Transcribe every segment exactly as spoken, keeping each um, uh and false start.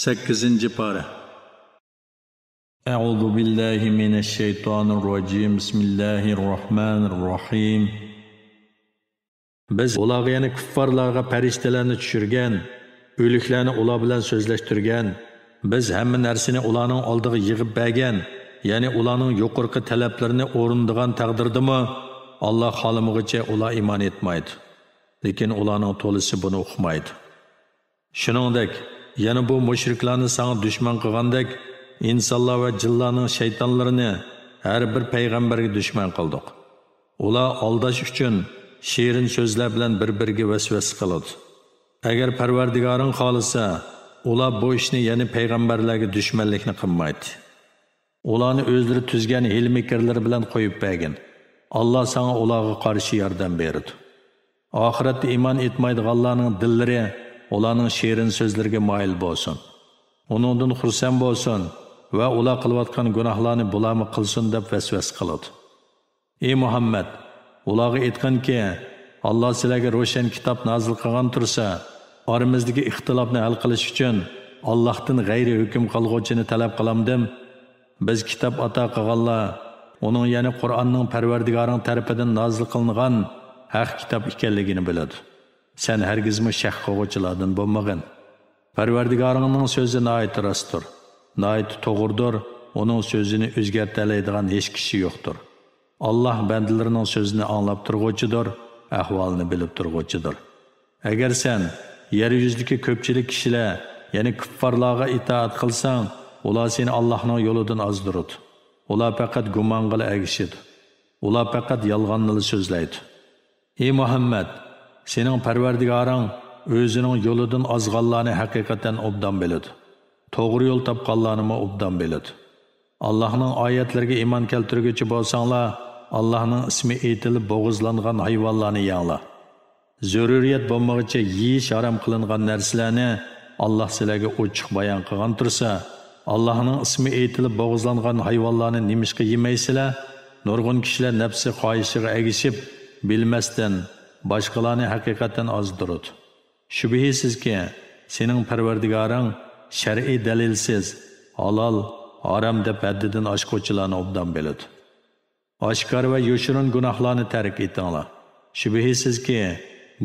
سەككىزىنچى پارە. أعوذ بالله من الشيطان الرجيم. بسم الله الرحمن الرحيم. بىز ئۇلارغا، يەنى كۇففارلارغا پەرىشتىلەرنى چۈشۈرگەن، ئۆلۈكلەرنى ئۇلار بىلەن سۆزلەشتۈرگەن. بىز ھەممە نەرسىنى ئۇلارنىڭ ئالدىغا يىغىپ بەرگەن، يەنى ئۇلارنىڭ يۇقىرىقى تەلەپلىرىنى ئورۇندىغان تەقدىردىمۇ، ئاللا خالىمىغۇچە ئۇلار ئىمان ئېيتمايدۇ. لېكىن ئۇلارنىڭ تولىسى بۇنى ئۇقمايدۇ. شۇنىڭدەك، يەنە بۇ مۇشرىكلارنى ساڭا دۈشمەن قىلغاندەك، ئىنسانلار ۋە جىنلارنىڭ شەيتانلىرىنى ھەر بىر پەيغەمبەرگە دۈشمەن قىلدۇق. ئۇلار ئالداش ئۈچۈن شېرىن سۆزلەر بىلەن بىر-بىرىگە ۋەسۋەسە قىلىدۇ. ئەگەر پەرۋەردىگارىڭ خالىسا، ئۇلار بۇ ئىشنى، يەنى پەيغەمبەرلەرگە دۈشمەنلىكنى قىلمايتتى. ئۇلارنى ئۆزلىرى تۈزگەن ھىيلە-مىكىرلىرى بىلەن قويۇپ بەرگىن. ئاللا ساڭا ئۇلارغا قارشى ياردەم بېرىدۇ. ئاخىرەتتە ئىمان ئېيتمايدىغانلارنىڭ دىللىرى ئۇلارنىڭ شېرىن سۆزلىرىگە مايىل بولسۇن. ئۇنىڭدىن خۇرسەن بولسۇن ۋە ئۇلار قىلىۋاتقان گۇناھلارنى بۇلارمۇ قىلسۇن دەپ ۋەسۋەسە قىلىدۇ. ئى مۇھەممەد، ئۇلارغا ئېيتقىنكى، ئاللا سىلەرگە روشەن كىتاب نازىل قىلغان تۇرسا، ئارىمىزدىكى ئىختىلاپنى ھەل قىلىش ئۈچۈن ئاللاھتىن غەيرىي ھۆكۈم قىلغۇچىنى تەلەپ قىلامدىم؟ بىز كىتاب ئاتا قىلغانلار ئۇنىڭ، يەنى قۇرئاننىڭ پەرۋەردىگارىڭ تەرىپىدىن نازىل قىلىنغان ھەق كىتاب ئىكەنلىكىنى بىلىدۇ. سەن ھەرگىزمۇ شەك قىلغۇچىلاردىن بولمىغىن. پەرۋەردىگارىڭنىڭ سۆزى ناھايىتى راستتۇر، ناھايىتى توغرىدۇر، ئۇنىڭ سۆزىنى ئۆزگەرتەلەيدىغان ھېچ كىشى يوقتۇر. ئاللا بەندىلىرىنىڭ سۆزىنى ئاڭلاپ تۇرغۇچىدۇر، ئەھۋالىنى بىلىپ تۇرغۇچىدۇر. ئەگەر سەن يەر يۈزىدىكى كۆپچىلىك كىشىلەر، يەنى كۇففارلارغا ئىتائەت قىلساڭ، ئۇلار سېنى ئاللاھنىڭ يولىدىن ئازدۇرىدۇ. ئۇلار پەقەت گۇمانغىلا ئەگىشىدۇ. ئۇلار پەقەت يالغاننىلا سۆزلەيدۇ. ئى مۇھەممەد، سېنىڭ پەرۋەردىگارىڭ ئۆزىنىڭ يولىدىن ئازغانلارنى ھەقىقەتەن ئوبدان بىلىدۇ. توغرا يول تاپقانلارنىمۇ ئوبدان بىلىدۇ. ئاللاھنىڭ ئايەتلىرىگە ئىمان كەلتۈرگۈچى بولساڭلار، ئاللاھنىڭ ئىسمى ئېيتىلىپ بوغۇزلانغان ھايۋانلارنى يەڭلار. زۆرۈرىيەت بولمىغۇچە يېيىش ھارام قىلىنغان نەرسىلەرنى ئاللاھ سىلەرگە ئوچۇق بايان قىلغان تۇرسا، ئاللاھنىڭ ئىسمى ئېيتىلىپ بوغۇزلانغان ھايۋانلارنى نېمىشقا يېمەيسىلەر؟ نۇرغۇن كىشىلەر نەپسى خاھىشىغا ئەگىشىپ، بىلمەستىن باشقىلارنى ھەقىقەتەن ئازدۇرىدۇ. شۈبھىسىزكى، سېنىڭ پەرۋەردىگارىڭ شەرئىي دەلىلسىز، ھالال، ھارام دەپ ھەددىدىن ئاشقۇچىلارنى ئوبدان بىلىدۇ. ئاشكارا ۋە يوشۇرۇن گۇناھلارنى تەرك ئېتىڭلار. شۈبھىسىزكى،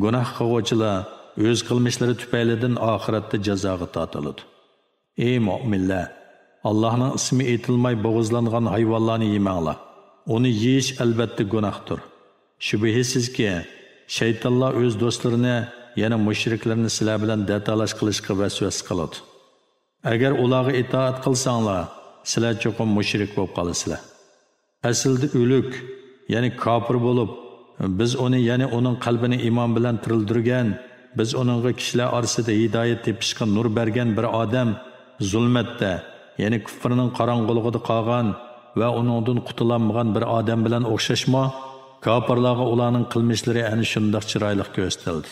گۇناھ قىلغۇچىلار ئۆز قىلمىشلىرى تۈپەيلىدىن ئاخىرەتتە جازاغا تارتىلىدۇ. ئى مۆمىنلەر! ئاللاھنىڭ ئىسمى ئېيتىلماي بوغۇزلانغان ھايۋانلارنى يېمەڭلار. ئۇنى يېيىش ئەلۋەتتە گۇناھتۇر. شۈبھىسىزكى، شەيتانلار ئۆز دوستلىرىنى، يەنى مۇشرىكلىرىنى سىلەر بىلەن دەتالاش قىلىشقا ۋەسۋەسە قىلىدۇ. ئەگەر ئۇلارغا ئىتائەت قىلساڭلار، سىلەر چوقۇم مۇشرىك بولۇپ قالىسىلەر. ئەسلىدە ئۆلۈك، يەنى كاپىر بولۇپ، بىز ئۇنى، يەنى ئۇنىڭ قەلبىنى ئىمان بىلەن تىرىلدۈرگەن، بىز ئۇنىڭغا كىشىلەر ئارىسىدا ھىدايەت تېپىشقا نۇر بەرگەن بىر ئادەم زۇلمەتتە، يەنى كۇفرىنىڭ قاراڭغۇلۇقىدا قالغان ۋە ئۇنىڭدىن قۇتۇلالمىغان بىر ئادەم بىلەن ئوخشاشمۇ؟ كاپىرلارغا ئۇلارنىڭ قىلمىشلىرى ئەنە شۇنداق چىرايلىق كۆرسىتىلدى.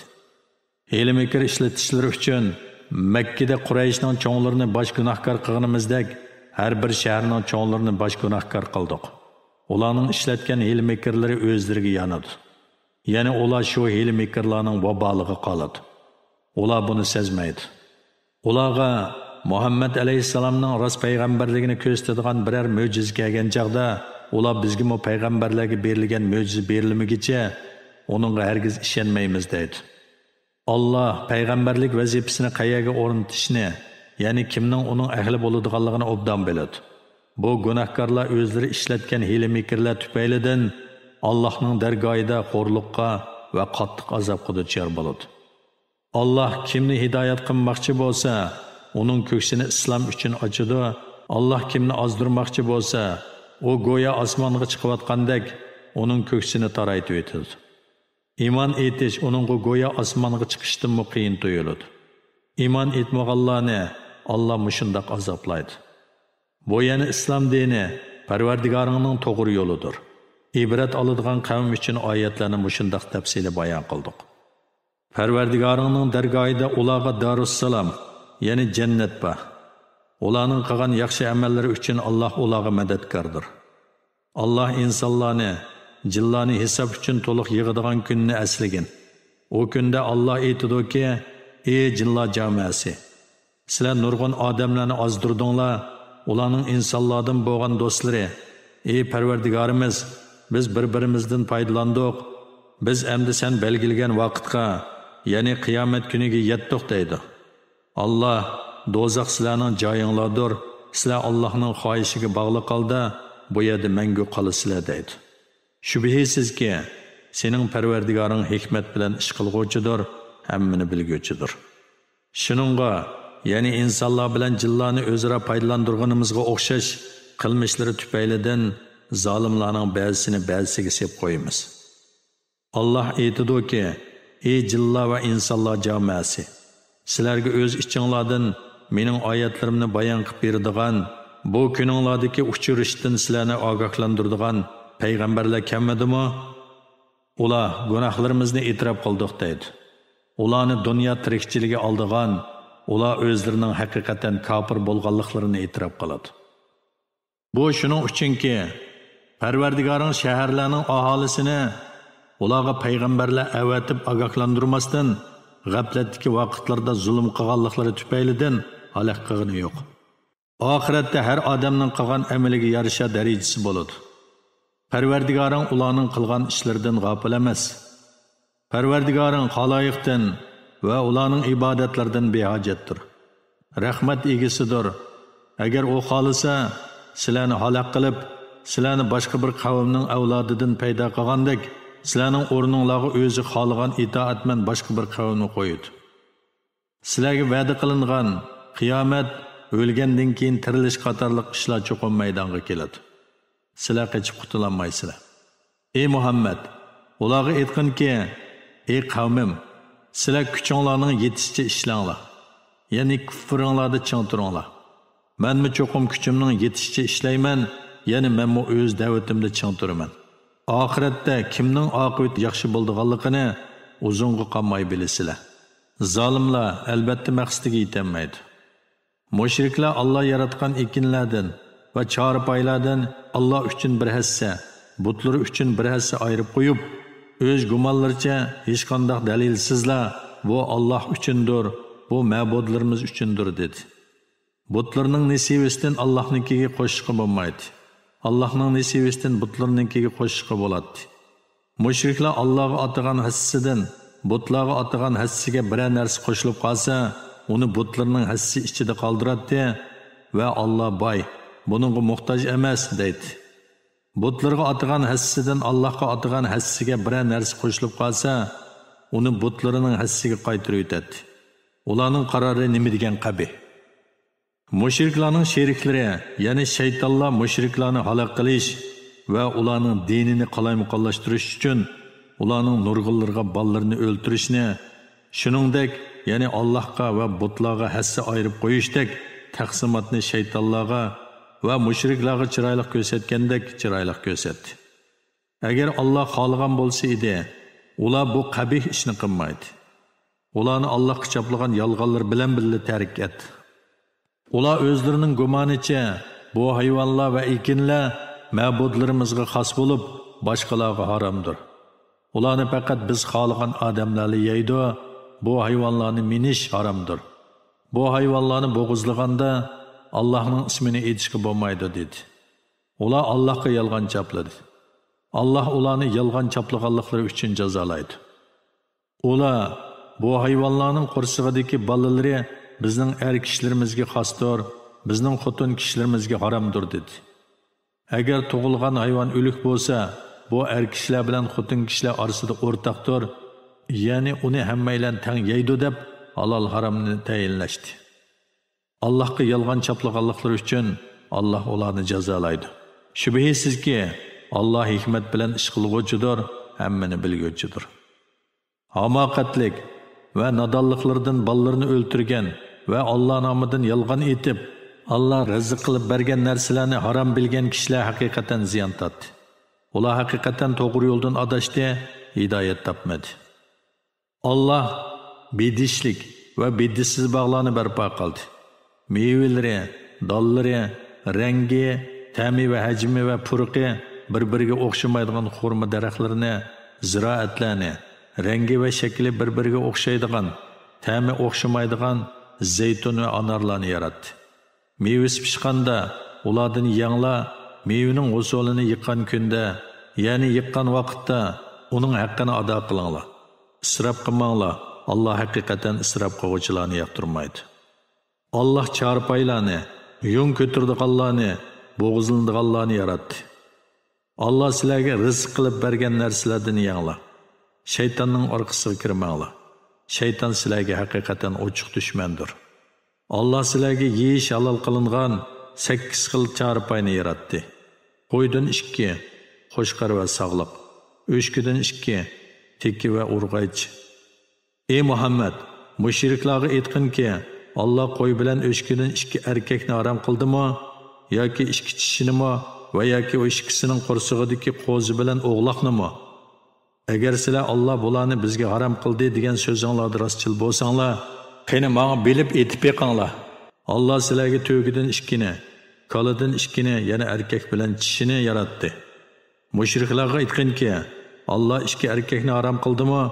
ھىيلە-مىكىر ئىشلىتىشلىرى ئۈچۈن مەككىدە قۇرەيشنىڭ چوڭلىرىنى باش گۇناھكار قىلغىنىمىزدەك، ھەر بىر شەھەرنىڭ چوڭلىرىنى باش گۇناھكار قىلدۇق. ئۇلارنىڭ ئىشلەتكەن ھىيلە-مىكىرلىرى ئۆزلىرىگە يانىدۇ. يەنى ئۇلار شۇ ھىيلە-مىكىرلارنىڭ ۋابالىغا قالىدۇ. ئۇلار بۇنى سەزمەيدۇ. ئۇلارغا مۇھەممەد ئەلەيھىسسالامنىڭ راست پەيغەمبەرلىكىنى كۆرسىتىدىغان بىرەر مۆجىزە كەلگەن چاغدا، ئۇلار بىزگىمۇ پەيغەمبەرلەرگە بېرىلگەن مۆجىزە بېرىلمىگىچە ئۇنىڭغا ھەرگىز ئىشەنمەيمىز دەيدۇ. ئاللا پەيغەمبەرلىك ۋەزىپىسىنى قەيەرگە ئورنىتىشنى، يەنى كىمنىڭ ئۇنىڭ ئەھلى بولىدىغانلىقىنى ئوبدان بىلىدۇ. بۇ گۇناھكارلار ئۆزلىرى ئىشلەتكەن ھىيلە-مىكىرلەر تۈپەيلىدىن ئاللاھنىڭ دەرگاھىدا خورلۇققا ۋە قاتتىق ئازابقا دۇچار بولىدۇ. ئاللاھ كىمنى ھىدايەت قىلماقچى بولسا، ئۇنىڭ كۆكسىنى ئىسلام ئۈچۈن ئاچىدۇ. ئاللاھ كىمنى ئازدۇرماقچى بولسا، ئۇ گويا ئاسمانغا چىقىۋاتقاندەك ئۇنىڭ كۆكسىنى تارايتىۋېتىدۇ. ئىمان ئېيتىش ئۇنىڭغا گويا ئاسمانغا چىقىشتىنمۇ قىيىن تۇيۇلىدۇ. ئىمان ئېيتمىغانلارنى ئاللاھ مۇشۇنداق ئازابلايدۇ. بۇ يەنە ئىسلام دىنى، پەرۋەردىگارىڭنىڭ توغرا يولىدۇر. ئىبرەت ئالىدىغان قەۋم ئۈچۈن ئايەتلەرنى مۇشۇنداق تەپسىلىي بايان قىلدۇق. پەرۋەردىگارىڭنىڭ دەرگاھىدا ئۇلارغا دارۇسسالام، يەنى جەننەت بار. ئۇلارنىڭ قىلغان ياخشى ئەمەللىرى ئۈچۈن ئاللاھ ئۇلارغا مەدەتكاردۇر. ئاللاھ ئىنسانلارنى، جىنلارنى ھېساب ئۈچۈن تولۇق يىغىدىغان كۈننى ئەسلىگىن. ئۇ كۈندە ئاللاھ ئېيتىدۇكى، ئى جىنلار جامەسى! سىلەر نۇرغۇن ئادەملەرنى ئازدۇردۇڭلار، ئۇلارنىڭ ئىنسانلاردىن بولغان دوستلىرى، ئى پەرۋەردىگارىمىز، بىز بىر-بىرىمىزدىن پايدىلاندۇق، بىز ئەمدى سەن بەلگىلىگەن ۋاقىتقا، يەنى قىيامەت كۈنىگە يەتتۇق دەيدۇ. ئاللا، دوزاخ سىلەرنىڭ جايىڭلاردۇر، سىلەر ئاللانىڭ خاھىشىگە باغلىق ھالدا بۇ يەردە مەڭگۈ قالىسىلەر دەيدۇ. شۈبھىسىزكى، سېنىڭ پەرۋەردىگارىڭ ھېكمەت بىلەن ئىش قىلغۇچىدۇر، ھەممىنى بىلگۈچىدۇر. شۇنىڭغا، يەنى ئىنسانلار بىلەن جىنلارنى ئۆزئارا پايدىلاندۇرغىنىمىزغا ئوخشاش قىلمىشلىرى تۈپەيلىدىن زالىملارنىڭ بەزىسىنى بەزىسىگە سېلىپ قويىمىز. ئاللا ئېيتىدۇكى، ئى جىنلار ۋە ئىنسانلار جامەسى! سىلەرگە ئۆز ئىچىڭلاردىن مېنىڭ ئايەتلىرىمنى بايان قىلىپ بېرىدىغان، بۇ كۈنۈڭلاردىكى ئۇچرىشىشتىن سىلەرنى ئاگاھلاندۇرىدىغان پەيغەمبەرلەر كەلمىدىمۇ؟ ئۇلار، گۇناھلىرىمىزنى ئېتىراپ قىلدۇق دەيدۇ. ئۇلارنى دۇنيا تىرىكچىلىكى ئالدىغان، ئۇلار ئۆزلىرىنىڭ ھەقىقەتەن كاپىر بولغانلىقلىرىنى ئېتىراپ قىلىدۇ. بۇ شۇنىڭ ئۈچۈنكى، پەرۋەردىگارىڭ شەھەرلەرنىڭ ئاھالىسىنى ئۇلارغا پەيغەمبەرلەر ئەۋەتىپ ئاگاھلاندۇرماستىن، غەپلەتتىكى ۋاقىتلىرىدا زۇلۇم قىلغانلىقلىرى تۈپەيلىدىن ھالاك قىلغىنى يوق. ئاخىرەتتە ھەر ئادەمنىڭ قىلغان ئەمىلىگە يارىشا دەرىجىسى بولىدۇ. پەرۋەردىگارىڭ ئۇلارنىڭ قىلغان ئىشلىرىدىن غاپىل ئەمەس. پەرۋەردىگارىڭ خالايىقتىن ۋە ئۇلارنىڭ ئىبادەتلىرىدىن بىھاجەتتۇر. رەھمەت ئىگىسىدۇر. ئەگەر ئۇ خالىسا، سىلەرنى ھالاك قىلىپ، سىلەرنى باشقا بىر قەۋمنىڭ ئەۋلادىدىن پەيدا قىلغاندەك، سىلەرنىڭ ئورنۇڭلارغا ئۆزى خالىغان ئىتائەتمەن باشقا بىر قەۋمنى قويىدۇ. سىلەرگە ۋەدە قىلىنغان قىيامەت، ئۆلگەندىن كېيىن تىرىلىش قاتارلىق ئىشلار چوقۇم مەيدانغا كېلىدۇ. سىلەر قېچىپ قۇتۇلالمايسىلەر. ئى مۇھەممەد، ئۇلارغا ئېيتقىنكى، ئى قەۋمىم، سىلەر كۈچۈڭلارنىڭ يېتىشىچە ئىشلەڭلار، يەنى كۇفرىڭلاردا چىڭ تۇرۇڭلار. مەنمۇ چوقۇم كۈچۈمنىڭ يېتىشىچە ئىشلەيمەن، يەنى مەنمۇ ئۆز دەۋىتىمدە چىڭ تۇرىمەن. ئاخىرەتتە كىمنىڭ ئاقىۋىتى ياخشى بولىدىغانلىقىنى ئۇزۇنغا قالماي بىلىسىلەر. زالىملار ئەلۋەتتە مەقسىتىگە يېتەلمەيدۇ. مۇشرىكلار ئاللا ياراتقان ئېكىنلەردىن ۋە چارپايلاردىن ئاللا ئۈچۈن بىر ھەسسە، بۇتلىرى ئۈچۈن بىر ھەسسە ئايرىپ قويۇپ، ئۆز گۇمانلىرىچە ھېچقانداق دەلىلسىزلا، بۇ ئاللا ئۈچۈندۇر، بۇ مەبۇدلىرىمىز ئۈچۈندۇر، دېدى. بۇتلىرىنىڭ نېسىۋىسىدىن ئاللانىڭكىگە قوشۇشقا بولمايتتى. ئاللانىڭ نېسىۋىسىدىن بۇتلىرىنىڭكىگە قوشۇشقا بولاتتى. مۇشرىكلار ئاللاغا ئاتىغان ھەسسىسىدىن بۇتلارغا ئاتىغان ھەسسىسىگە بىرەر نەرسە قوشۇلۇپ قالسا، ئۇنى بۇتلىرىنىڭ ھەسسىسى ئىچىدە قالدۇراتتى ۋە «ئاللا باي، بۇنىڭغا موھتاج ئەمەس» دەيتتى. بۇتلىرىغا ئاتىغان ھەسسىسىدىن ئاللاغا ئاتىغان ھەسسىسىگە بىرەر نەرسە قوشۇلۇپ قالسا، ئۇنى بۇتلىرىنىڭ ھەسسىسىگە قايتۇرۇۋېتەتتى. ئۇلارنىڭ قارارى نېمە دېگەن قەبىھ! مۇشرىكلارنىڭ شېرىكلىرى، يەنى شەيتانلار مۇشرىكلارنى ھالاك قىلىش ۋە ئۇلارنىڭ دىنىنى قالايمىقانلاشتۇرۇش ئۈچۈن ئۇلارنىڭ نۇرغۇنلىرىغا بالىلىرىنى ئۆلتۈرۈشنى، شۇنىڭدەك، يەنى ئاللاھقا ۋە بۇتلارغا ھەسسە ئايرىپ قويۇشتەك تەقسىماتنى شەيتانلارغا ۋە مۇشرىكلارغا چىرايلىق كۆرسەتكەندەك چىرايلىق كۆرسەتتى. ئەگەر ئاللا خالىغان بولسا ئىدى، ئۇلار بۇ قەبىھ ئىشنى قىلمايدۇ. ئۇلارنى ئاللاھقا چاپلىغان يالغانلىرى بىلەن بىللە تەرك ئەت. ئۇلار ئۆزلىرىنىڭ گۇمانىچە، بۇ ھايۋانلار ۋە ئېكىنلەر مەبۇدلىرىمىزغا خاس بولۇپ، باشقىلارغا ھارامدۇر. ئۇلارنى پەقەت بىز خالىغان ئادەملەرلا يەيدۇ، بۇ ھايۋانلارنى مىنىش ھارامدۇر. بۇ ھايۋانلارنى بوغۇزلىغاندا ئاللاھنىڭ ئىسمىنى ئېيتىشقا بولمايدۇ، دېدى. ئۇلار ئاللاھقا يالغان چاپلىدى. ئاللاھ ئۇلارنى يالغان چاپلىغانلىقلىرى ئۈچۈن جازالايدۇ. ئۇلار، بۇ ھايۋانلارنىڭ قورسىقىدىكى بالىلىرى بىزنىڭ ئەر كىشىلىرىمىزگە خاستۇر، بىزنىڭ خوتۇن كىشىلىرىمىزگە ھارامدۇر، دېدى. ئەگەر تۇغۇلغان ھايۋان ئۆلۈك بولسا، بۇ ئەر كىشىلەر بىلەن خوتۇن كىشىلەر ئارىسىدا ئورتاقتۇر، يەنى ئۇنى ھەممەيلەن تەڭ يەيدۇ دەپ ھالال ھارامنى تەيىنلەشتى. ئاللاھقا يالغان چاپلىغانلىقلىرى ئۈچۈن ئاللاھ ئۇلارنى جازالايدۇ. شۈبھىسىزكى، ئاللاھ ھېكمەت بىلەن ئىش قىلغۇچىدۇر، ھەممىنى بىلگۈچىدۇر. ھاماقەتلىك ۋە نادانلىقلىرىدىن بالىلىرىنى ئۆلتۈرگەن ۋە ئاللاھ نامىدىن يالغان ئېيتىپ، ئاللاھ رىزىق قىلىپ بەرگەن نەرسىلەرنى ھارام بىلگەن كىشىلەر ھەقىقەتەن زىيان تارتتى. ئۇلار ھەقىقەتەن توغرا يولدىن ئاداشتى، ھىدايەت تاپمىدى. ئاللاھ بېدىشلىك ۋە بېدىشسىز باغلارنى بەرپا قىلدى. مېۋىلىرى، دانلىرى، رەڭگى، تەمى ۋە ھەجمى ۋە پۇرىقى بىر-بىرىگە ئوخشىمايدىغان خورما دەرەخلىرىنى، زىرائەتلەرنى، رەڭگى ۋە شەكلى بىر-بىرىگە ئوخشايدىغان، تەمى ئوخشىمايدىغان، زەيتۇن ۋە ئانارلارنى ياراتتى. مېۋىسى پىشقاندا ئۇلاردىن يەڭلار، مېۋىنىڭ ھوسۇلىنى يىغقان كۈندە، يەنى يىغقان ۋاقىتتا ئۇنىڭ ھەققىنى ئادا قىلىڭلار. ئىسراپ قىلماڭلار، ئاللا ھەقىقەتەن ئىسراپ قىلغۇچىلارنى ياقتۇرمايدۇ. ئاللا چارپايلارنى، يۇڭ كۆتۈرىدىغانلارنى، بوغۇزلىنىدىغانلارنى ياراتتى. ئاللا سىلەرگە رىزىق قىلىپ بەرگەن نەرسىلەردىن يەڭلار. شەيتاننىڭ ئارقىسىغا كىرمەڭلار. شەيتان سىلەرگە ھەقىقەتەن ئوچۇق دۈشمەندۇر. ئاللا سىلەرگە يېيىش ھالال قىلىنغان سەككىز خىل چارپاينى ياراتتى. قويدىن ئىككى، قوچقار ۋە ساغلىق. ئۆچكىدىن ئىككى، تېكى ۋە ئۇرغايچ. ئى مۇھەممەد، مۇشرىكلارغا ئېيتقىنكى، ئاللا قوي بىلەن ئۆچكىدىن ئىككى ئەركەكنى ھارام قىلدىمۇ؟ ياكى ئىككى چىشىنىمۇ ۋە ياكى ئۇ ئىككىسىنىڭ قورسىقىدىكى قوزا بىلەن ئوغلاقنىمۇ؟ ئەگەر سىلەر ئاللا بۇلارنى بىزگە ھارام قىلدى دېگەن سۆزۈڭلاردا راستچىل بولساڭلار، قېنى ماڭا بىلىپ ئېيتىپ بېقىڭلار. ئاللا سىلەرگە تۆگىدىن ئىككىنى، كالىدىن ئىككىنى، يەنە ئەركەك بىلەن چىشىنى ياراتتى. مۇشرىكلارغا ئېيتقىنكى، ئاللا ئىككى ئەركەكنى ھارام قىلدىمۇ؟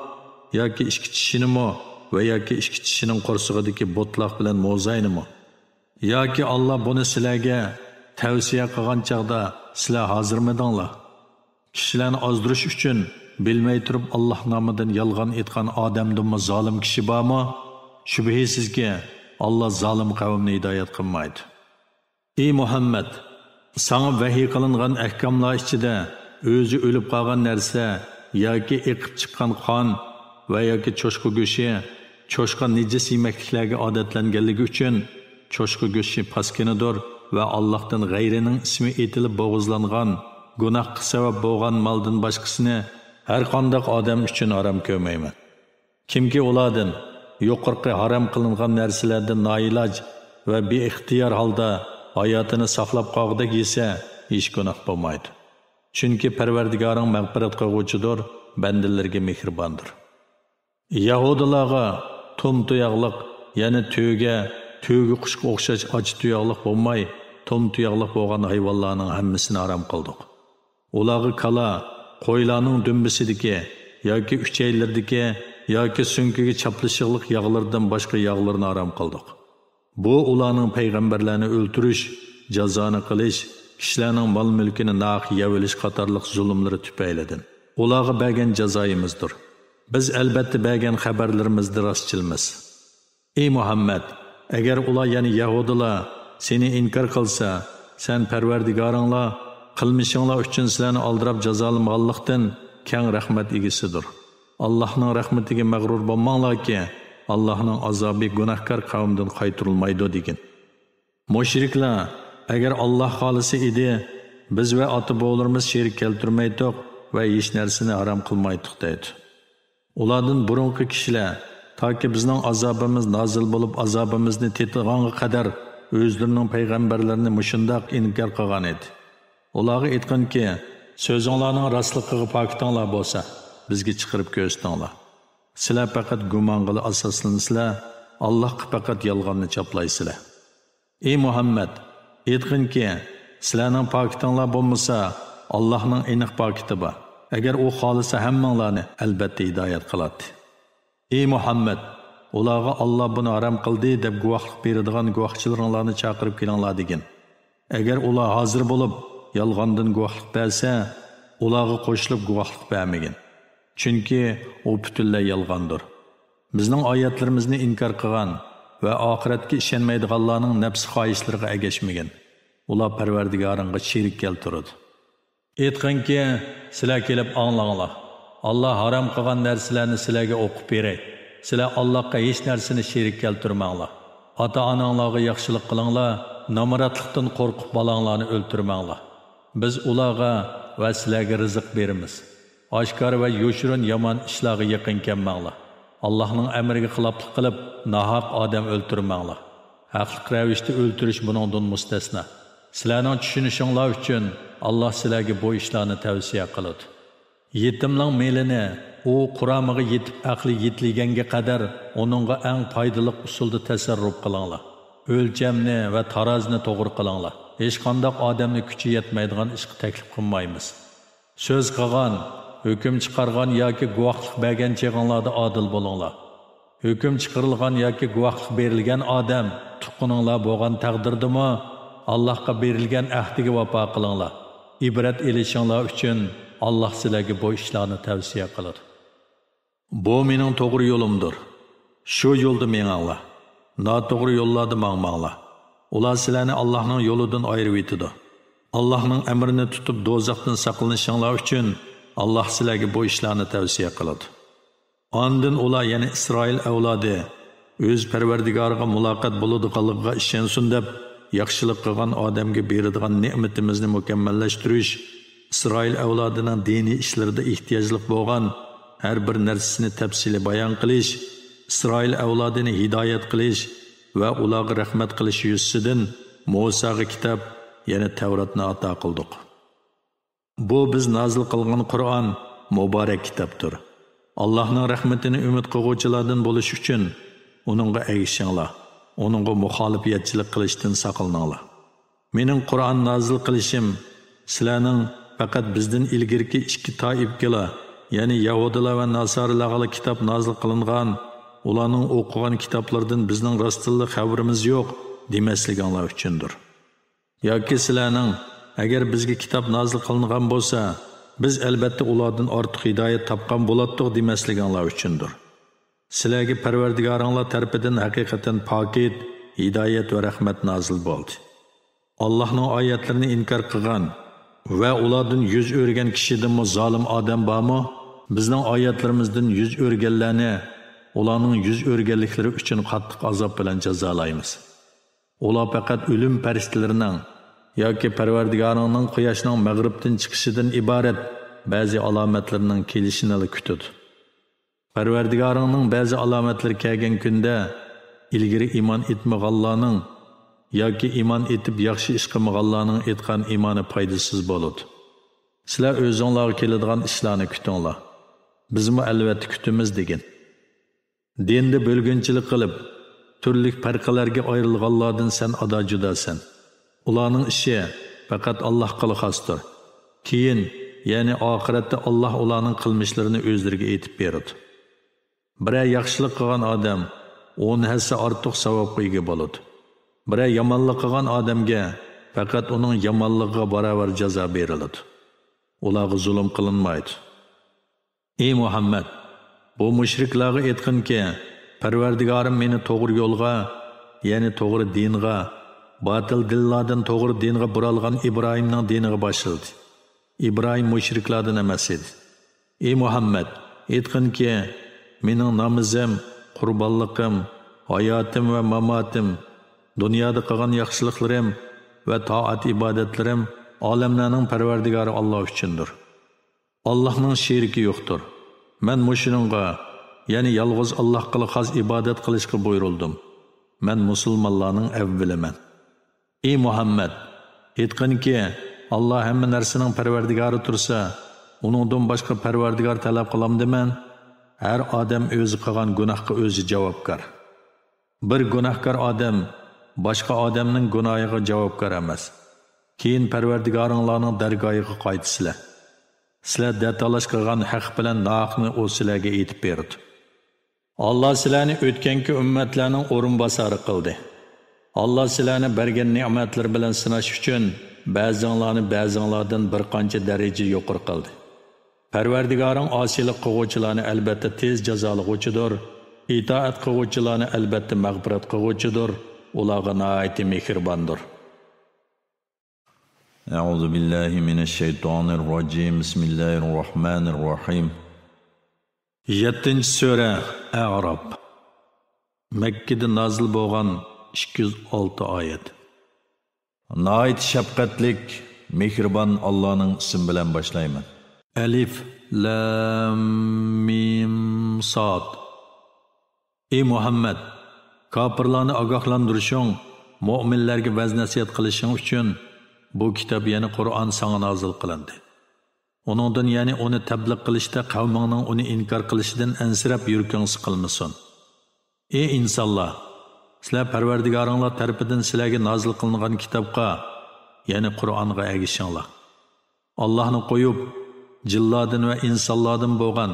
ياكى ئىككى چىشىنىمۇ ۋە ياكى ئىككى چىشىنىڭ قورسىقىدىكى بوتلاق بىلەن موزاينىمۇ؟ ياكى ئاللا بۇنى سىلەرگە تەۋسىيە قىلغان چاغدا سىلەر ھازىرمىدىڭلار؟ كىشىلەرنى ئازدۇرۇش ئۈچۈن بىلمەي تۇرۇپ ئاللا نامىدىن يالغان ئېيتقان ئادەمدىنمۇ زالىم كىشى بارمۇ؟ شۈبھىسىزكى، ئاللا زالىم قەۋمنى ھىدايەت قىلمايدۇ. ئى مۇھەممەد! ساڭا ۋەھىي قىلىنغان ئەھكاملار ئىچىدە ئۆزى ئۆلۈپ قالغان نەرسە ياكى ئېقىپ چىققان قان ۋە ياكى چوشقا گۆشى، چوشقا نىجىس يېمەكلىكلەرگە ئادەتلەنگەنلىكى ئۈچۈن، چوشقا گۆشى پاسكىنىدۇر ۋە ئاللاھتىن غەيرىنىڭ ئىسمى ئېيتىلىپ بوغۇزلانغان، گۇناھقا سەۋەب بولغان مالدىن باشقىسىنى ھەرقانداق ئادەم ئۈچۈن ھارام كۆرمەيمەن. كىمكى ئۇلاردىن، يۇقىرىقى ھارام قىلىنغان نەرسىلەردىن نائىلاج ۋە بىئىختىيار ھالدا ھاياتىنى ساقلاپ قالغۇدەك يېسە، ھېچ گۇناھ بولمايدۇ. چۈنكى پەرۋەردىگارىڭ مەغپىرەت قىلغۇچىدۇر، بەندىلىرىگە مېھرىباندۇر. يەھۇدىيلارغا توم تۇياقلىق، يەنى تۆگە، تۆگە قۇشقا ئوخشاش ئاچا تۇياقلىق بولماي، توم تۇياقلىق بولغان ھايۋانلارنىڭ ھەممىسىنى ھارام قىلدۇق. ئۇلارغا كالا، قويلارنىڭ دۈمبىسىدىكى ياكى ئۈچەيلىرىدىكى ياكى سۆڭىكىگە چاپلىشىقلىق ياغلىرىدىن باشقا ياغلىرىنى ھارام قىلدۇق. بۇ ئۇلارنىڭ پەيغەمبەرلەرنى ئۆلتۈرۈش، جازانى قىلىش، كىشىلەرنىڭ مال-مۈلكىنى ناھەق يەۋېلىش قاتارلىق زۇلۇملىرى تۈپەيلىدىن ئۇلارغا بەرگەن جازايىمىزدۇر. بىز ئەلبەتتە بەرگەن خەۋەرلىرىمىزدە راستچىلمىز. ئى مۇھەممەد! ئەگەر ئۇلار، يەنى يەھۇدىيلار، سېنى ئىنكار قىلسا، سەن پەرۋەردىگارىڭلار قىلمىشىڭلار ئۈچۈن سىلەرنى ئالدىراپ جازالىمىغانلىقتىن، كەڭ رەھمەت ئىگىسىدۇر. ئاللاھنىڭ رەھمىتىگە مەغرۇر بولماڭلاركى، ئاللاھنىڭ ئازابى گۇناھكار قەۋمدىن قايتۇرۇلمايدۇ، دېگىن. مۇشرىكلار، ئەگەر ئاللاھ خالىسا ئىدى، بىز ۋە ئاتا-بوۋىلىرىمىز شېرىك كەلتۈرمەيتتۇق ۋە ھېچ نەرسىنى ھارام قىلمايتتۇق، دەيدۇ. ئۇلاردىن بۇرۇنقى كىشىلەر، تاكى بىزنىڭ ئازابىمىز نازىل بولۇپ، ئازابىمىزنى تېتىغانغا قەدەر ئۆزلىرىنىڭ پەيغەمبەرلىرىنى مۇشۇنداق ئىنكار قىلغان ئىدى. ئۇلارغا ئېيتقىنكى، سۆزۈڭلارنىڭ راستلىقىغا پاكىتىڭلار بولسا، بىزگە چىقىرىپ كۆرسىتىڭلار. سىلەر پەقەت گۇمانغىلا ئاساسلىنىسىلەر، ئاللاھقا پەقەت يالغاننى چاپلايسىلەر. ئى مۇھەممەد! ئېيتقىنكى، سىلەرنىڭ پاكىتىڭلار بولمىسا، ئاللاھنىڭ ئېنىق پاكىتى بار. ئەگەر ئۇ خالىسا ھەممىڭلارنى ئەلبەتتە ھىدايەت قىلاتتى. ئى مۇھەممەد! ئۇلارغا ئاللا بۇنى ھارام قىلدى دەپ گۇۋاھلىق بېرىدىغان گۇۋاھچىلىرىڭلارنى چاقىرىپ كېلىڭلار دېگىن. ئەگەر ئۇلار ھازىر بولۇپ يالغاندىن گۇۋاھلىق بەرسە، ئۇلارغا قوشۇلۇپ گۇۋاھلىق بەرمىگىن. چۈنكى ئۇ پۈتۈنلەي يالغاندۇر. بىزنىڭ ئايەتلىرىمىزنى ئىنكار قىلغان ۋە ئاخىرەتكە ئىشەنمەيدىغانلارنىڭ نەپسى خاھىشلىرىغا ئەگەشمىگىن. ئۇلار پەرۋەردىگارىڭغا شېرىك كەلتۈرىدۇ. ئېيتقىنكى، سىلەر كېلىپ ئاڭلاڭلار. ئاللا ھارام قىلغان نەرسىلەرنى سىلەرگە ئوقۇپ بېرەي. سىلەر ئاللاغا ھېچ نەرسىنى شېرىك كەلتۈرمەڭلار. ئاتا-ئاناڭلارغا ياخشىلىق قىلىڭلار، نامراتلىقتىن قورقۇپ بالاڭلارنى ئۆلتۈرمەڭلار. بىز ئۇلارغا ۋە سىلەرگە رىزىق بېرىمىز. ئاشكارا ۋە يوشۇرۇن يامان ئىشلارغا يېقىن كەلمەڭلار. ئاللاھنىڭ ئەمرىگە خىلاپلىق قىلىپ، ناھەق ئادەم ئۆلتۈرمەڭلار. ھەقلىق رەۋىشتە ئۆلتۈرۈش بۇنىڭدىن مۇستەسنا. سىلەرنىڭ چۈشىنىشىڭلار ئۈچۈن، ئاللاھ سىلەرگە بۇ ئىشلارنى تەۋسىيە قىلىدۇ. يېتىمنىڭ مېلىنى ئۇ قۇرامىغا يېتىپ ئەقلى يېتىلگەنگە قەدەر ئۇنىڭغا ئەڭ پايدىلىق ئۇسۇلدا تەسەررۇپ قىلىڭلار. ئۆلچەمنى ۋە تارازىنى توغرا قىلىڭلار. ھېچقانداق ئادەمنى كۈچى يەتمەيدىغان ئىشقا تەكلىپ قىلمايمىز. سۆز قىلغان، ھۆكۈم چىقارغان ياكى گۇۋاھلىق بەرگەن چېغىڭلاردا ئادىل بولۇڭلار. ھۆكۈم چىقىرىلغان ياكى گۇۋاھلىق بېرىلگەن ئادەم تۇغقىنىڭلار بولغان تەقدىردىمۇ، ئاللاھقا بېرىلگەن ئەھدىگە ۋاپا قىلىڭلار. ئىبرەت ئېلىشىڭلار ئۈچۈن ئاللاھ سىلەرگە بۇ ئىشلارنى تەۋسىيە قىلىدۇ. بۇ مېنىڭ توغرا يولۇمدۇر. شۇ يولدا مېڭىڭلار. ناتوغرا يوللاردا ماڭماڭلار. ئۇلار سىلەرنى ئاللاھنىڭ يولىدىن ئايرىۋېتىدۇ. ئاللاھنىڭ ئەمرىنى تۇتۇپ دوزاختىن ساقلىنىشىڭلار ئۈچۈن ئاللاھ سىلەرگە بۇ ئىشلارنى تەۋسىيە قىلىدۇ. ئاندىن ئۇلار، يەنى ئىسرائىل ئەۋلادى، ئۆز پەرۋەردىگارىغا مۇلاقات بولىدىغانلىقىغا ئىشەنسۇن دەپ، ياخشىلىق قىلغان ئادەمگە بېرىدىغان نېمىتىمىزنى مۇكەممەللەشتۈرۈش، ئىسرائىل ئەۋلادىنىڭ دىنىي ئىشلىرىدا ئېھتىياجلىق بولغان ھەر بىر نەرسىسىنى تەپسىلىي بايان قىلىش، ئىسرائىل ئەۋلادىنى ھىدايەت قىلىش ۋە ئۇلارغا رەھمەت قىلىش يۈزىسىدىن مۇساغا كىتاب، يەنى تەۋراتنى ئاتا قىلدۇق. بۇ بىز نازىل قىلغان قۇرئان مۇبارەك كىتابتۇر. ئاللاھنىڭ رەھمىتىنى ئۈمىد قىلغۇچىلاردىن بولۇش ئۈچۈن ئۇنىڭغا ئەگىشىڭلار، ئۇنىڭغا مۇخالىپىيەتچىلىك قىلىشتىن ساقلىنىڭلار. مېنىڭ قۇرئان نازىل قىلىشىم سىلەرنىڭ پەقەت بىزدىن ئىلگىرىكى ئىككى تائىپىگىلا، يەنى يەھۇدىيلار ۋە ناسارىلارغىلا كىتاب نازىل قىلىنغان، ئۇلارنىڭ ئوقۇغان كىتابلىرىدىن بىزنىڭ راستتىنلا خەۋىرىمىز يوق دېمەسلىكىڭلار ئۈچۈندۇر. ياكى سىلەرنىڭ، ئەگەر بىزگە كىتاب نازىل قىلىنغان بولسا، بىز ئەلبەتتە ئۇلاردىن ئارتۇق ھىدايەت تاپقان بولاتتۇق دېمەسلىكىڭلار ئۈچۈندۇر. سىلەرگە پەرۋەردىگارىڭلار تەرىپىدىن ھەقىقەتەن پاكىت، ھىدايەت ۋە رەھمەت نازىل بولدى. ئاللاھنىڭ ئايەتلىرىنى ئىنكار قىلغان ۋە ئۇلاردىن يۈز ئۆرۈگەن كىشىدىنمۇ زالىم ئادەم بارمۇ؟ بىزنىڭ ئايەتلىرىمىزدىن يۈز ئۆرۈگەنلەرنى ئۇلارنىڭ يۈز ئۆرۈگەنلىكلىرى ئۈچۈن قاتتىق ئازاب بىلەن جازالايمىز. ئۇلار پەقەت ئۆلۈم پەرىشتىلىرىنىڭ ياكى پەرۋەردىگارىڭنىڭ قۇياشنىڭ مەغرىبتىن چىقىشىدىن ئىبارەت بەزى ئالامەتلىرىنىڭ كېلىشىنىلا كۈتىدۇ. پەرۋەردىگارىڭنىڭ بەزى ئالامەتلىرى كەلگەن كۈندە، ئىلگىرى ئىمان ئېيتمىغانلارنىڭ ياكى ئىمان ئېيتىپ ياخشى ئىش قىلمىغانلارنىڭ ئېيتقان ئىمانى پايدىسىز بولىدۇ. سىلەر ئۆزۈڭلارغا كېلىدىغان ئىشلارنى كۈتۈڭلار. بىزمۇ ئەلۋەتتە كۈتىمىز دېگىن. دىندا بۆلگۈنچىلىك قىلىپ، تۈرلۈك پەرقىلەرگە ئايرىلغانلاردىن سەن ئادا جۇداسەن. ئۇلارنىڭ ئىشى پەقەت ئاللاھقىلا خاستۇر. كېيىن، يەنى ئاخىرەتتە ئاللاھ ئۇلارنىڭ قىلمىشلىرىنى ئۆزلىرىگە ئېيتىپ بېرىدۇ. بىرەر ياخشىلىق قىلغان ئادەم ئون ھەسسە ئارتۇق ساۋابقا ئىگە بولىدۇ. بىرەر يامانلىق قىلغان ئادەمگە پەقەت ئۇنىڭ يامانلىقىغا باراۋەر جازا بېرىلىدۇ. ئۇلارغا زۇلۇم قىلىنمايدۇ. ئى مۇھەممەد، بۇ مۇشرىكلارغا ئېيتقىنكى، پەرۋەردىگارىم مېنى توغرا يولغا، يەنى توغرا دىنغا، باتىل دىنلاردىن توغرا دىنغا بۇرالغان ئىبراھىمنىڭ دىنىغا باشلىدى. ئىبراھىم مۇشرىكلاردىن ئەمەس ئىدى. ئى مۇھەممەد، ئېيتقىنكى، مېنىڭ نامىزىم، قۇربانلىقىم، ھاياتىم ۋە ماماتىم، دۇنيادا قىلغان ياخشىلىقلىرىم ۋە تائەت-ئىبادەتلىرىم ئالەملەرنىڭ پەرۋەردىگارى ئاللا ئۈچۈندۇر. ئاللاھنىڭ شېرىكى يوقتۇر. مەن مۇشۇنىڭغا، يەنى يالغۇز ئاللاھقىلا خاس ئىبادەت قىلىشقا بۇيرۇلدۇم. مەن مۇسۇلمانلارنىڭ ئەۋۋىلىمەن. ئى مۇھەممەد، ئېيتقىنكى، ئاللا ھەممە نەرسىنىڭ پەرۋەردىگارى تۇرسا، ئۇنىڭدىن باشقا پەرۋەردىگار تەلەپ قىلامدىمەن؟ ھەر ئادەم ئۆزى قىلغان گۇناھقا ئۆزى جاۋابكار. بىر گۇناھكار ئادەم باشقا ئادەمنىڭ گۇناھىغا جاۋابكار ئەمەس. كېيىن پەرۋەردىگارىڭلارنىڭ دەرگاھىغا قايتىسىلەر. سىلەر دەتالاش قىلغان ھەق بىلەن ناھەقنى ئۇ سىلەرگە ئېيتىپ بېرىدۇ. ئاللا سىلەرنى ئۆتكەنكى ئۈممەتلەرنىڭ ئورۇنباسارى قىلدى. ئاللا سىلەرنى بەرگەن نېمەتلىرى بىلەن سىناش ئۈچۈن، بەزىڭلارنى بەزىڭلاردىن بىر قانچە دەرىجە يۇقىرى قىلدى. پەرۋەردىگارىڭ ئاسىيلىق قىلغۇچىلارنى ئەلبەتتە تېز جازالىغۇچىدۇر، ئىتائەت قىلغۇچىلارنى ئەلبەتتە مەغپىرەت قىلغۇچىدۇر، ئۇلارغا ناھايىتى مېھرىباندۇر. أعوذ بالله من الشيطان الرجيم. بسم الله الرحمن الرحيم. يەتتىنچى سۈرە، ئەئراپ. مەككىدە نازىل بولغان، ئىككى يۈز ئالتە ئايەت. ناھايىتى شەپقەتلىك، مېھرىبان ئاللانىڭ ئىسمى بىلەن باشلايمەن. ئەلىف، لام، مىم، ساد. ئى مۇھەممەد، كاپىرلارنى ئاگاھلاندۇرۇشۇڭ، مۆمىنلەرگە ۋەز-نەسىھەت قىلىشىڭ ئۈچۈن بۇ كىتاب، يەنى قۇرئان ساڭا نازىل قىلىندى. ئۇنىڭدىن، يەنى ئۇنى تەبلىغ قىلىشتا قەۋمىڭنىڭ ئۇنى ئىنكار قىلىشىدىن ئەنسىرەپ يۈرىكىڭ سىقىلمىسۇن. ئى ئىنسانلار، سىلەر پەرۋەردىگارىڭلار تەرىپىدىن سىلەرگە نازىل قىلىنغان كىتابقا، يەنى قۇرئانغا ئەگىشىڭلار. ئاللاھنى قويۇپ، جىنلاردىن ۋە ئىنسانلاردىن بولغان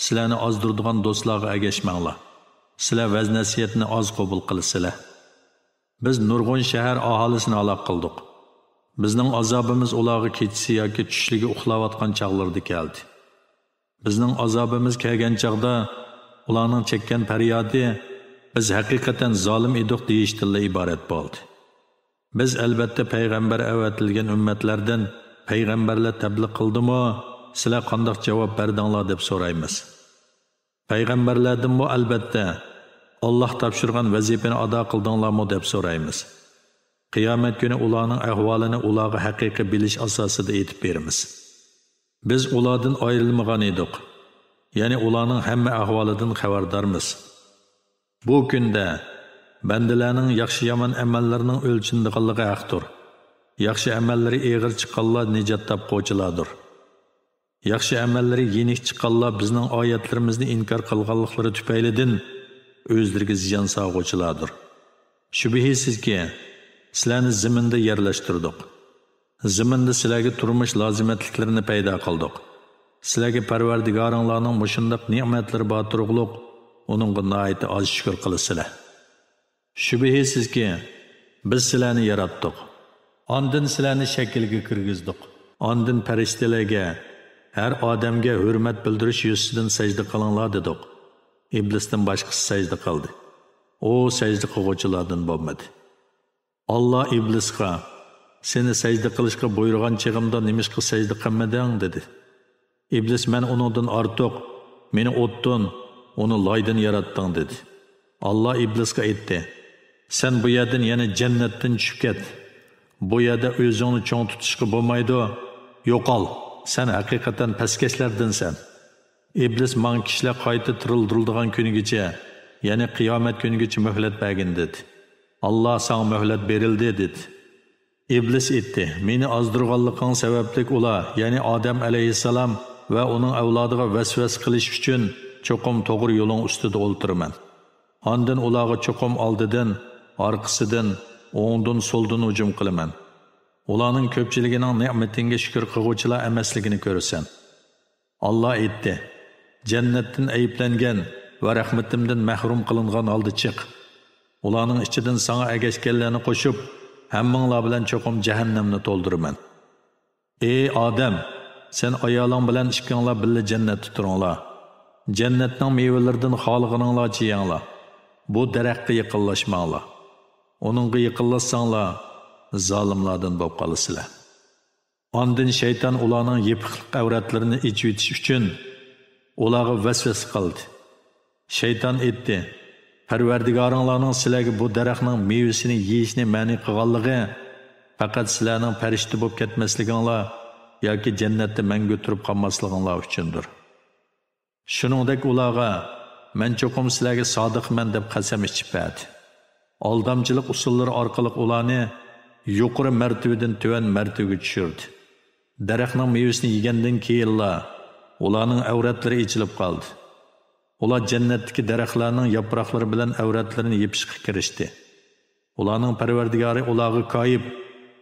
سىلەرنى ئازدۇرىدىغان دوستلارغا ئەگەشمەڭلار. سىلەر ۋەز-نەسىھەتنى ئاز قوبۇل قىلىسىلەر. بىز نۇرغۇن شەھەر ئاھالىسىنى ھالاك قىلدۇق. بىزنىڭ ئازابىمىز ئۇلارغا كېچىسى ياكى چۈشلۈكى ئۇخلاۋاتقان چاغلىرىدا كەلدى. بىزنىڭ ئازابىمىز كەلگەن چاغدا ئۇلارنىڭ چەككەن پەريادى، «بىز ھەقىقەتەن زالىم ئىدۇق» دېيىشتىنلا ئىبارەت بولدى. بىز، ئەلبەتتە، پەيغەمبەر ئەۋەتىلگەن ئۈممەتلەردىن پەيغەمبەرلەر تەبلىغ قىلدىمۇ، سىلەر قانداق جاۋاب بەردىڭلار دەپ سورايمىز. پەيغەمبەرلەردىنمۇ، ئەلبەتتە، ئاللاھ تاپشۇرغان ۋەزىپىنى ئادا قىلدىڭلارمۇ دەپ سورايمىز. قىيامەت كۈنى ئۇلارنىڭ ئەھۋالىنى ئۇلارغا ھەقىقىي بىلىش ئاساسىدا ئېيتىپ بېرىمىز. بىز ئۇلاردىن ئايرىلمىغان ئىدۇق. يەنى ئۇلارنىڭ ھەممە ئەھۋالىدىن خەۋەردارمىز. بۇ كۈندە بەندىلەرنىڭ ياخشى-يامان ئەمەللىرىنىڭ ئۆلچىنىدىغانلىقى ھەقتۇر. ياخشى ئەمەللىرى ئېغىر چىققانلار نىجات تاپقۇچىلاردۇر. ياخشى ئەمەللىرى يېنىك چىققانلار بىزنىڭ ئايەتلىرىمىزنى ئىنكار قىلغانلىقلىرى تۈپەيلىدىن ئۆزلىرىگە زىيان سالغۇچىلاردۇر. شۈبھىسىزكى، سىلەرنى زېمىندا يەرلەشتۈردۇق. زېمىندا سىلەرگە تۇرمۇش لازىمەتلىكلىرىنى پەيدا قىلدۇق. سىلەرگە پەرۋەردىگارىڭلارنىڭ مۇشۇنداق نېمەتلىرى بار تۇرۇقلۇق، ئۇنىڭغا ناھايىتى ئاز شۈكۈر قىلىسىلەر. شۈبھىسىزكى، بىز سىلەرنى ياراتتۇق. ئاندىن سىلەرنى شەكىلگە كىرگۈزدۇق. ئاندىن پەرىشتىلەرگە، ھەر ئادەمگە ھۆرمەت بىلدۈرۈش يۈزىسىدىن سەجدە قىلىڭلار دېدۇق. ئىبلىستىن باشقىسى سەجدە قىلدى. ئۇ سەجدە قىلغۇچىلاردىن بولمىدى. ئاللا ئىبلىسقا، «سېنى سەجدە قىلىشقا بۇيرۇغان چېغىمدا نېمىشقا سەجدە قىلمىدىڭ؟» دېدى. ئىبلىس، «مەن ئۇنىڭدىن ئارتۇق، مېنى ئوتتىن، ئۇنى لايدىن ياراتتىڭ» دېدى. ئاللا ئىبلىسقا ئېيتتى، «سەن بۇ يەردىن، يەنى جەننەتتىن چۈشۈپ كەت. بۇ يەردە ئۆزۈڭنى چوڭ تۇتۇشقا بولمايدۇ. يوقال، سەن ھەقىقەتەن پەسكەشلەردىنسەن.» ئىبلىس، «ماڭا كىشىلەر قايتا تىرىلدۈرۈلىدىغان كۈنىگىچە، يەنى قىيامەت كۈنىگىچە مۆھلەت بەرگىن» دېدى. «ئاللا، ساڭا مۆھلەت بېرىلدى» دېدى. ئىبلىس ئېيتتى، «مېنى ئازدۇرغانلىقىڭ سەۋەبلىك ئۇلار، يەنى ئادەم ئەلەيھىسسالام ۋە ئۇنىڭ ئەۋلادىغا ۋەسۋەسە قىلىش ئۈچۈن چوقۇم توغرا يولۇڭ ئۈستىدە ئولتۇرىمەن. ئاندىن ئۇلارغا چوقۇم ئالدىدىن، ئارقىسىدىن، ئوڭدىن، سولدىن ھۇجۇم قىلىمەن. ئۇلارنىڭ كۆپچىلىكىنىڭ نېمىتىڭگە شۈكۈر قىلغۇچىلار ئەمەسلىكىنى كۆرىسەن.» ئاللا ئېيتتى، «جەننەتتىن ئەيىبلەنگەن ۋە رەھمىتىمدىن مەھرۇم قىلىنغان ھالدا چىق. ئۇلارنىڭ ئىچىدىن ساڭا ئەگەشكەنلەرنى قوشۇپ، ھەممىڭلار بىلەن چوقۇم جەھەننەمنى تولدۇرىمەن. ئى ئادەم، سەن ئايالىڭ بىلەن ئىككىڭلار بىللە جەننەتتە تۇرۇڭلار. جەننەتنىڭ مېۋىلىرىدىن خالىغىنىڭلارچە يەڭلار. بۇ دەرەخكە يېقىنلاشماڭلار. ئۇنىڭغا يېقىنلاشساڭلار، زالىملاردىن بولۇپ قالىسىلەر.» ئاندىن شەيتان ئۇلارنىڭ يېپىقلىق ئەۋرەتلىرىنى ئېچىۋېتىش ئۈچۈن ئۇلارغا ۋەسۋەسە قىلدى. شەيتان ئېيتتى، «پەرۋەردىگارىڭلارنىڭ سىلەرگە بۇ دەرەخنىڭ مېۋىسىنى يېيىشنى مەنئى قىلغانلىقى پەقەت سىلەرنىڭ پەرىشتە بولۇپ كەتمەسلىكىڭلار ياكى جەننەتتە مەڭگۈ تۇرۇپ قالماسلىقىڭلار ئۈچۈندۇر.» شۇنىڭدەك ئۇلارغا، «مەن چوقۇم سىلەرگە سادىقمەن» دەپ قەسەم ئىچىپ بەردى. ئالدامچىلىق ئۇسۇللىرى ئارقىلىق ئۇلارنى يۇقىرى مەرتىۋىدىن تۆۋەن مەرتىۋىگە چۈشۈردى. دەرەخنىڭ مېۋىسىنى يېگەندىن كېيىنلا ئۇلارنىڭ ئەۋرەتلىرى ئېچىلىپ قالدى. ئۇلار جەننەتتىكى دەرەخلەرنىڭ ياپراقلىرى بىلەن ئەۋرەتلىرىنى يېپىشقا كىرىشتى. ئۇلارنىڭ پەرۋەردىگارى ئۇلارغا كايىپ،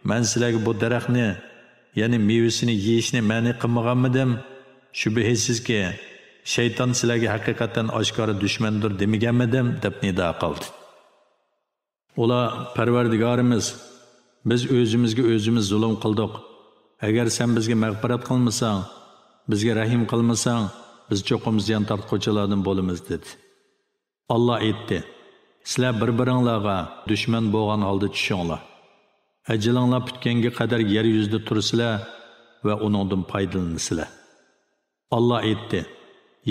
«مەن سىلەرگە بۇ دەرەخنى، يەنى مېۋىسىنى يېيىشنى مەنئى قىلمىغانمىدىم؟ شۈبھىسىزكى، شەيتان سىلەرگە ھەقىقەتەن ئاشكارا دۈشمەندۇر دېمىگەنمىدىم؟» دەپ نىدا قىلدى. ئۇلار، «پەرۋەردىگارىمىز، بىز ئۆزىمىزگە ئۆزىمىز زۇلۇم قىلدۇق. ئەگەر سەن بىزگە مەغپىرەت قىلمىساڭ، بىزگە رەھىم قىلمىساڭ، بىز چوقۇم زىيان تارتقۇچىلاردىن بولىمىز» دېدى. ئاللا ئېيتتى، «سىلەر بىر-بىرىڭلارغا دۈشمەن بولغان ھالدا چۈشۈڭلار. ئەجىلىڭلار پۈتكەنگە قەدەر يەر يۈزىدە تۇرىسىلەر ۋە ئۇنىڭدىن پايدىلىنىسىلەر.» ئاللا ئېيتتى،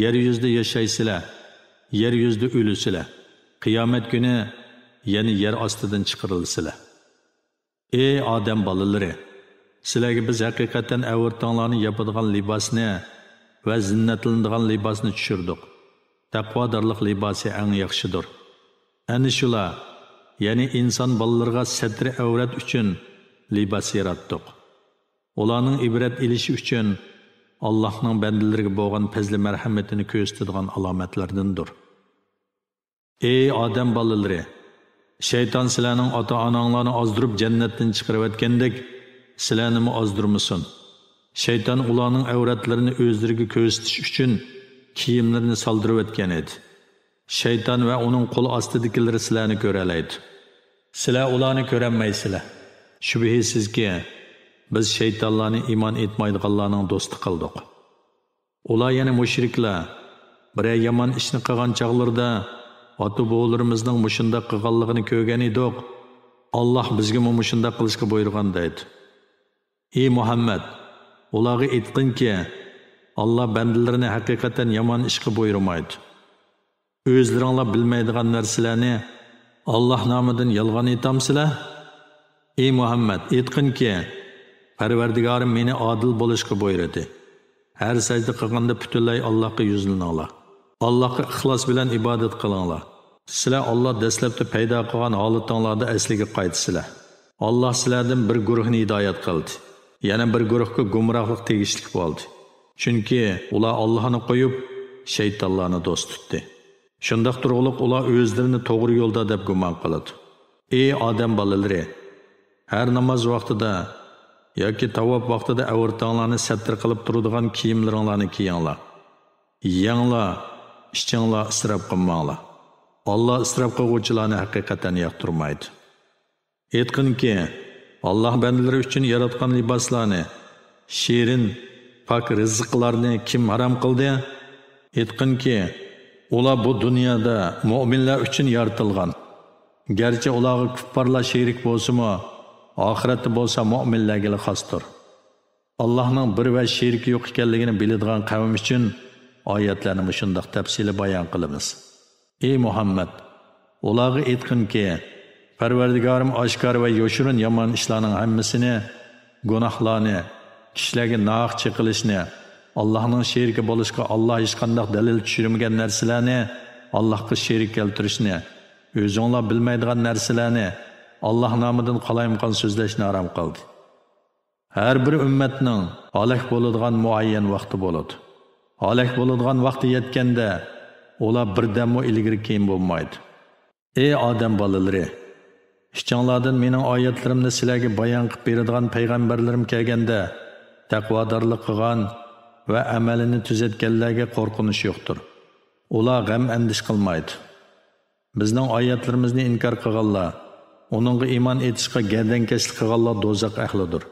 «يەر يۈزىدە ياشايسىلەر، يەر يۈزىدە ئۆلىسىلەر، قىيامەت كۈنى يەنە يەر ئاستىدىن چىقىرىلىسىلەر.» ئى ئادەم بالىلىرى! سىلەرگە بىز ھەقىقەتەن ئەۋرىتىڭلارنى ياپىدىغان لىباسنى ۋە زىننەتلىنىدىغان لىباسنى چۈشۈردۇق. تەقۋادارلىق لىباسى ئەڭ ياخشىدۇر. ئەنە شۇلار، يەنى ئىنسان بالىلىرىغا سەترى ئەۋرەت ئۈچۈن لىباس ياراتتۇق. ئۇلارنىڭ ئىبرەت ئېلىشى ئۈچۈن ئاللاھنىڭ بەندىلىرىگە بولغان پەزلى مەرھەمىتىنى كۆرسىتىدىغان ئالامەتلەردىندۇر. ئى ئادەم بالىلىرى! شەيتان سىلەرنىڭ ئاتا-ئاناڭلارنى ئازدۇرۇپ جەننەتتىن چىقىرىۋەتكەندەك، سىلەرنىمۇ ئازدۇرمىسۇن. شەيتان ئۇلارنىڭ ئەۋرەتلىرىنى ئۆزلىرىگە كۆرسىتىش ئۈچۈن كىيىملىرىنى سالدۇرۇۋەتكەن ئىدى. شەيتان ۋە ئۇنىڭ قول ئاستىدىكىلىرى سىلەرنى كۆرەلەيدۇ. سىلەر ئۇلارنى كۆرەلمەيسىلەر. شۈبھىسىزكى، بىز شەيتانلارنى ئىمان ئېيتمايدىغانلارنىڭ دوستى قىلدۇق. ئۇلار، يەنى مۇشرىكلار، بىرەر يامان ئىشنى قىلغان چاغلىرىدا، ئاتا-بوۋىلىرىمىزنىڭ مۇشۇنداق قىلغانلىقىنى كۆرگەن ئىدۇق. ئاللاھ بىزگىمۇ مۇشۇنداق قىلىشقا بۇيرۇغان، دەيدۇ. ئى مۇھەممەد، ئۇلارغا ئېيتقىنكى، ئاللاھ بەندىلىرىنى ھەقىقەتەن يامان ئىشقا بۇيرۇمايدۇ. ئۆزلىرىڭلار بىلمەيدىغان نەرسىلەرنى ئاللاھ نامىدىن يالغان ئېيتامسىلەر؟ ئى مۇھەممەد، ئېيتقىنكى، پەرۋەردىگارىم مېنى ئادىل بولۇشقا بۇيرۇدى. ھەر سەجدە قىلغاندا پۈتۈنلەي ئاللاھقا يۈزلىنىڭلار. ئاللاھقا ئىخلاس بىلەن ئىبادەت قىلىڭلار. سىلەر ئاللاھ دەسلەپتە پەيدا قىلغان ھالىتىڭلاردا ئەسلىگە قايتىسىلەر. ئاللاھ سىلەردىن بىر گۇرۇھنى ھىدايەت قىلدى. يەنە بىر گۇرۇھقا گۇمراھلىق تېگىشلىك بولدى. چۈنكى ئۇلار ئاللاھنى قويۇپ، شەيتانلارنى دوست تۇتتى. شۇنداق تۇرغۇلۇق ئۇلار ئۆزلىرىنى توغرا يولدا دەپ گۇمان قىلىدۇ. ئى ئادەم بالىلىرى! ھەر ناماز ۋاقتىدا ياكى تاۋاپ ۋاقتىدا ئەۋرىتىڭلارنى سەتتىر قىلىپ تۇرىدىغان كىيىملىرىڭلارنى كىيىڭلار. يەڭلار، ئىچىڭلار، ئىسراپ قىلماڭلار. ئاللاھ ئىسراپ قىلغۇچىلارنى ھەقىقەتەن ياقتۇرمايدۇ. ئېيتقىنكى، ئاللاھ بەندىلىرى ئۈچۈن ياراتقان لىباسلارنى، شېرىن، پاك رىزىقلارنى كىم ھارام قىلدى؟ ئېيتقىنكى، ئۇلار بۇ دۇنيادا مۆمىنلەر ئۈچۈن يارىتىلغان. گەرچە ئۇلارغا كۇپپارلار شېرىك بولسىمۇ، ئاخىرەتتە بولسا مۆمىنلەرگىلا خاستۇر. ئاللاھنىڭ بىر ۋە شېرىكى يوق ئىكەنلىكىنى بىلىدىغان قەۋم ئۈچۈن ئايەتلەرنى مۇشۇنداق تەپسىلىي بايان قىلىمىز. ئى مۇھەممەد! ئۇلارغا ئېيتقىنكى، پەرۋەردىگارىم ئاشكارا ۋە يوشۇرۇن يامان ئىشلارنىڭ ھەممىسىنى، گۇناھلارنى، كىشىلەرگە ناھەق چېقىلىشنى، ئاللاھنىڭ شېرىكى بولۇشقا ئاللاھ ھېچقانداق دەلىل چۈشۈرمىگەن نەرسىلەرنى، ئاللاھقا شېرىك كەلتۈرۈشنى، ئۆزۈڭلار بىلمەيدىغان نەرسىلەرنى، ئاللاھ نامىدىن قالايمىقان سۆزلەشنى ھارام قىلدى. ھەر بىر ئۈممەتنىڭ ھالاك بولىدىغان مۇئەييەن ۋاقتى بولىدۇ. ھالاك بولىدىغان ۋاقتى يەتكەندە، ئۇلار بىردەممۇ ئىلگىرى-كېيىن بولمايدۇ. ئى ئادەم بالىلىرى! ئىچىڭلاردىن مېنىڭ ئايەتلىرىمنى سىلەرگە بايان قىلىپ بېرىدىغان پەيغەمبەرلىرىم كەلگەندە، تەقۋادارلىق قىلغان ۋە ئەمەلىنى تۈزەتكەنلەرگە قورقۇنچ يوقتۇر. ئۇلار غەم-ئەندىشە قىلمايدۇ. بىزنىڭ ئايەتلىرىمىزنى ئىنكار قىلغانلار، ئۇنىڭغا ئىمان ئېيتىشقا گەردەنكەشلىك قىلغانلار دوزاخ ئەھلىدۇر.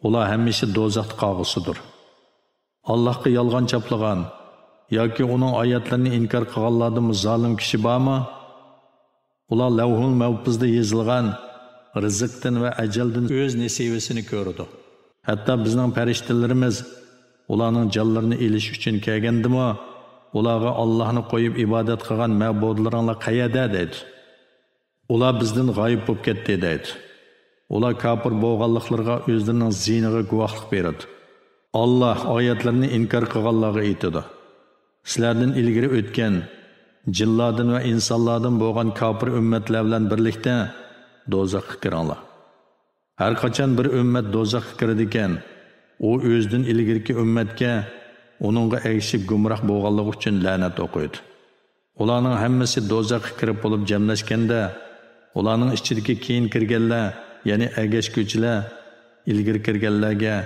ئۇلار ھەمىشە دوزاختا قالغۇسىدۇر. ئاللاھقا يالغان چاپلىغان ياكى ئۇنىڭ ئايەتلىرىنى ئىنكار قىلغانلاردىنمۇ زالىم كىشى بارمۇ؟ ئۇلار لەۋھۇل مەھپۇزدا يېزىلغان رىزىقتىن ۋە ئەجەلدىن ئۆز نېسىۋىسىنى كۆرىدۇ. ھەتتا بىزنىڭ پەرىشتىلىرىمىز ئۇلارنىڭ جانلىرىنى ئېلىش ئۈچۈن كەلگەندىمۇ، ئۇلارغا ئاللاھنى قويۇپ ئىبادەت قىلغان مەبۇدلىرىڭلار قەيەردە؟ دەيدۇ. ئۇلار بىزدىن غايىب بولۇپ كەتتى، دەيدۇ. ئۇلار كاپىر بولغانلىقلىرىغا ئۆزلىرىنىڭ زىيىنىغا گۇۋاھلىق بېرىدۇ. ئاللاھ ئايەتلىرىنى ئىنكار قىلغانلارغا ئېيتىدۇ: سىلەردىن ئىلگىرى ئۆتكەن جىنلاردىن ۋە ئىنسانلاردىن بولغان كاپىر ئۈممەتلەر بىلەن بىرلىكتە دوزاخقا كىرىڭلار. ھەر قاچان بىر ئۈممەت دوزاخقا كىرىدىكەن، ئۇ ئۆزىدىن ئىلگىرىكى ئۈممەتكە، ئۇنىڭغا ئەگىشىپ گۇمراھ بولغانلىقى ئۈچۈن لەنەت ئوقۇيدۇ. ئۇلارنىڭ ھەممىسى دوزاخقا كىرىپ بولۇپ جەملەشكەندە، ئۇلارنىڭ ئىچىدىكى كېيىن كىرگەنلەر، يەنى ئەگەشكۈچىلەر، ئىلگىرى كىرگەنلەرگە،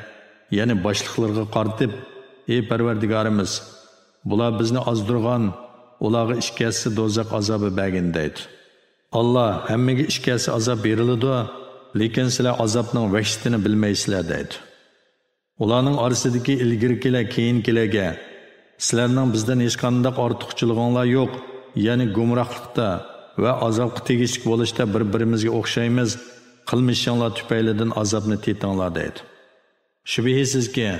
يەنى باشلىقلىرىغا قارىتىپ، ئى پەرۋەردىگارىمىز، بۇلار بىزنى ئازدۇرغان، ئۇلارغا ئىككى ھەسسە دوزاخ ئازابى بەرگىن، دەيدۇ. ئاللاھ ھەممىگە ئىككى ھەسسە ئازاب بېرىلىدۇ، لېكىن سىلەر ئازابنىڭ ۋەھشىتىنى بىلمەيسىلەر، دەيدۇ. ئۇلارنىڭ ئارىسىدىكى ئىلگىرىكىلەر كېيىنكىلەرگە، سىلەرنىڭ بىزدىن ھېچقانداق ئارتۇقچىلىقىڭلار يوق، يەنى گۇمراھلىقتا ۋە ئازابقا تېگىشلىك بولۇشتا بىر-بىرىمىزگە ئوخشايمىز، قىلمىشىڭلار تۈپەيلىدىن ئازابنى تېتىڭلار، دەيدۇ. شۈبھىسىزكى،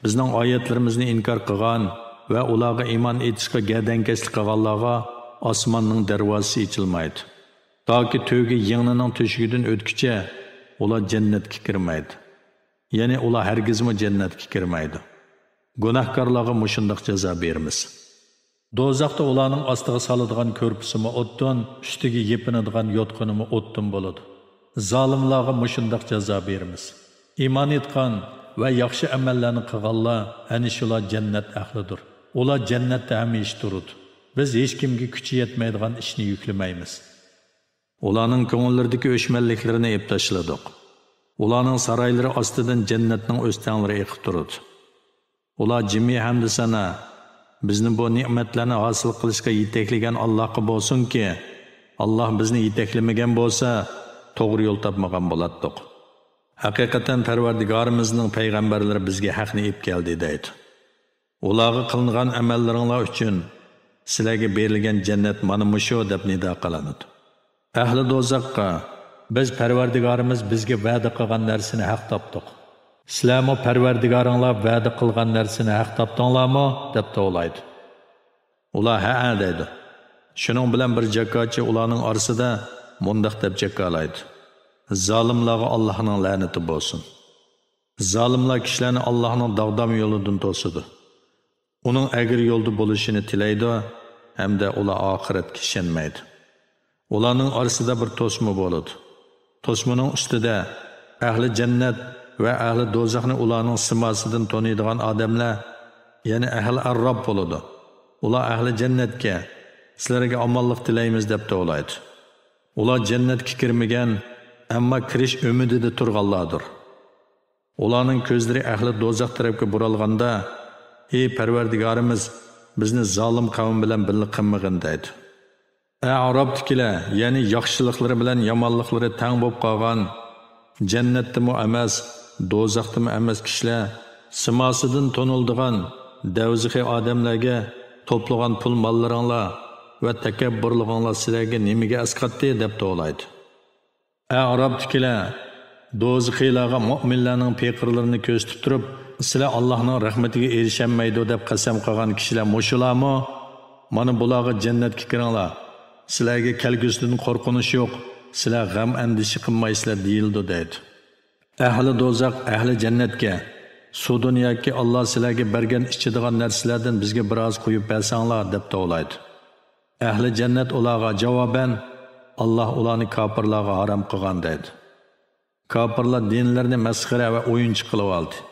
بىزنىڭ ئايەتلىرىمىزنى ئىنكار قىلغان ۋە ئۇلارغا ئىمان ئېيتىشقا گەردەنكەشلىك قىلغانلارغا ئاسماننىڭ دەرۋازىسى ئېچىلمايدۇ. تاكى تۆگە يىڭنىنىڭ تۆشۈكىدىن ئۆتكۈچە ئۇلار جەننەتكە كىرمەيدۇ. يەنى ئۇلار ھەرگىزمۇ جەننەتكە كىرمەيدۇ. گۇناھكارلارغا مۇشۇنداق جازا بېرىمىز. دوزاختا ئۇلارنىڭ ئاستىغا سالىدىغان كۆرپىسىمۇ ئوتتىن، ئۈستىگە يېپىنىدىغان يوتقىنىمۇ ئوتتىن بولىدۇ. زالىملارغا مۇشۇنداق جازا بېرىمىز. ئىمان ئېيتقان ۋە ياخشى ئەمەللەرنى قىلغانلار، ئەنە شۇلار جەننەت ئەھلىدۇر. ئۇلار جەننەتتە ھەمىشە تۇرىدۇ. بىز ھېچكىمگە كۈچى يەتمەيدىغان ئىشنى يۈكلىمەيمىز. ئۇلارنىڭ كۆڭۈللىرىدىكى ئۆچمەنلىكلىرىنى ئېلىپ تاشلىدۇق. ئۇلارنىڭ سارايلىرى ئاستىدىن جەننەتنىڭ ئۆستەڭلىرى ئېقىپ تۇرىدۇ. ئۇلار جىمى ھەمدە سانا، بىزنى بۇ نېمەتلەرنى ھاسىل قىلىشقا يېتەكلىگەن ئاللاھقا بولسۇنكى، ئاللاھ بىزنى يېتەكلىمىگەن بولسا، توغرا يول تاپمىغان بولاتتۇق. ھەقىقەتەن پەرۋەردىگارىمىزنىڭ پەيغەمبەرلىرى بىزگە ھەقنى ئېلىپ كەلدى، دەيدۇ. ئۇلارغا قىلىنغان ئەمەللىرىڭلار ئۈچۈن سىلەرگە بېرىلگەن جەننەت مانا مۇشۇ، دەپ نىدا قىلىنىدۇ. ئەھلى دوزاخقا، بىز پەرۋەردىگارىمىز بىزگە ۋەدە قىلغان نەرسىنى ھەق تاپتۇق. سىلەرمۇ پەرۋەردىگارىڭلار ۋەدە قىلغان نەرسىنى ھەق تاپتىڭلارمۇ؟ دەپ توۋلايدۇ. ئۇلار ھەئە دەيدۇ. شۇنىڭ بىلەن بىر جاكارچى ئۇلارنىڭ ئارىسىدا مۇنداق دەپ جاكارلايدۇ: زالىملارغا ئاللاھنىڭ لەنىتى بولسۇن. زالىملار كىشىلەرنى ئاللاھنىڭ داغدام يولىدىن توسىدۇ. ئۇنىڭ ئەگرى يولدا بولۇشىنى تىلەيدۇ ھەمدە ئۇلار ئاخىرەتكە ئىشەنمەيدۇ. ئۇلارنىڭ ئارىسىدا بىر توسما بولىدۇ. توسمىنىڭ ئۈستىدە ئەھلى جەننەت ۋە ئەھلى دوزاخنى ئۇلارنىڭ سىماسىدىن تونۇيدىغان ئادەملەر، يەنى ئەھلى ئەرراب بولىدۇ. ئۇلار ئەھلى جەننەتكە، سىلەرگە ئامانلىق تىلەيمىز، دەپ توۋلايدۇ. ئۇلار جەننەتكە كىرمىگەن، ئەمما كىرىش ئۈمىدىدە تۇرغانلاردۇر. ئۇلارنىڭ كۆزلىرى ئەھلى دوزاخ تەرەپكە بۇرالغاندا، ئى پەرۋەردىگارىمىز، بىزنى زالىم قەۋم بىلەن بىللە قىلمىغىن، دەيدۇ. ئەئرابتىكىلەر، يەنى ياخشىلىقلىرى بىلەن يامانلىقلىرى تەڭ بولۇپ قالغان، جەننەتتىمۇ ئەمەس، دوزاختىمۇ ئەمەس كىشىلەر سىماسىدىن تونۇلىدىغان دەۋزىخى ئادەملەرگە توپلىغان پۇل ماللىرىڭلار ۋە تەكەببۇرلۇقۇڭلار سىلەرگە نېمىگە ئەسقاتتى؟ دەپ توۋلايدۇ. ئەئرابتىكىلەر دوزىخىيلارغا مۆمىنلەرنىڭ پېقىرلىرىنى كۆرسىتىپ تۇرۇپ، سىلەر ئاللاھنىڭ رەھمىتىگە ئېرىشەلمەيدۇ دەپ قەسەم قىلغان كىشىلەر مۇشۇلارمۇ؟ مانا بۇلارغا جەننەتكە كىرىڭلار، سىلەرگە كەلگۈسىدىن قورقۇنچ يوق، سىلەر غەم ئەندىشە قىلمايسىلەر دېيىلىدۇ دەيدۇ. ئەھلى دوزاخ ئەھلى جەننەتكە، سۇدىن ياكى ئاللا سىلەرگە بەرگەن ئىچىدىغان نەرسىلەردىن بىزگە بىرئاز قۇيۇپ بەرسەڭلار دەپ توۋلايدۇ. ئەھلى جەننەت ئۇلارغا جاۋابەن، ئاللا ئۇلارنى كاپىرلارغا ھارام قىلغان دەيدۇ. كاپىرلار دىنلىرىنى مەسخىرە ۋە ئويۇنچۇق قىلىۋالدى.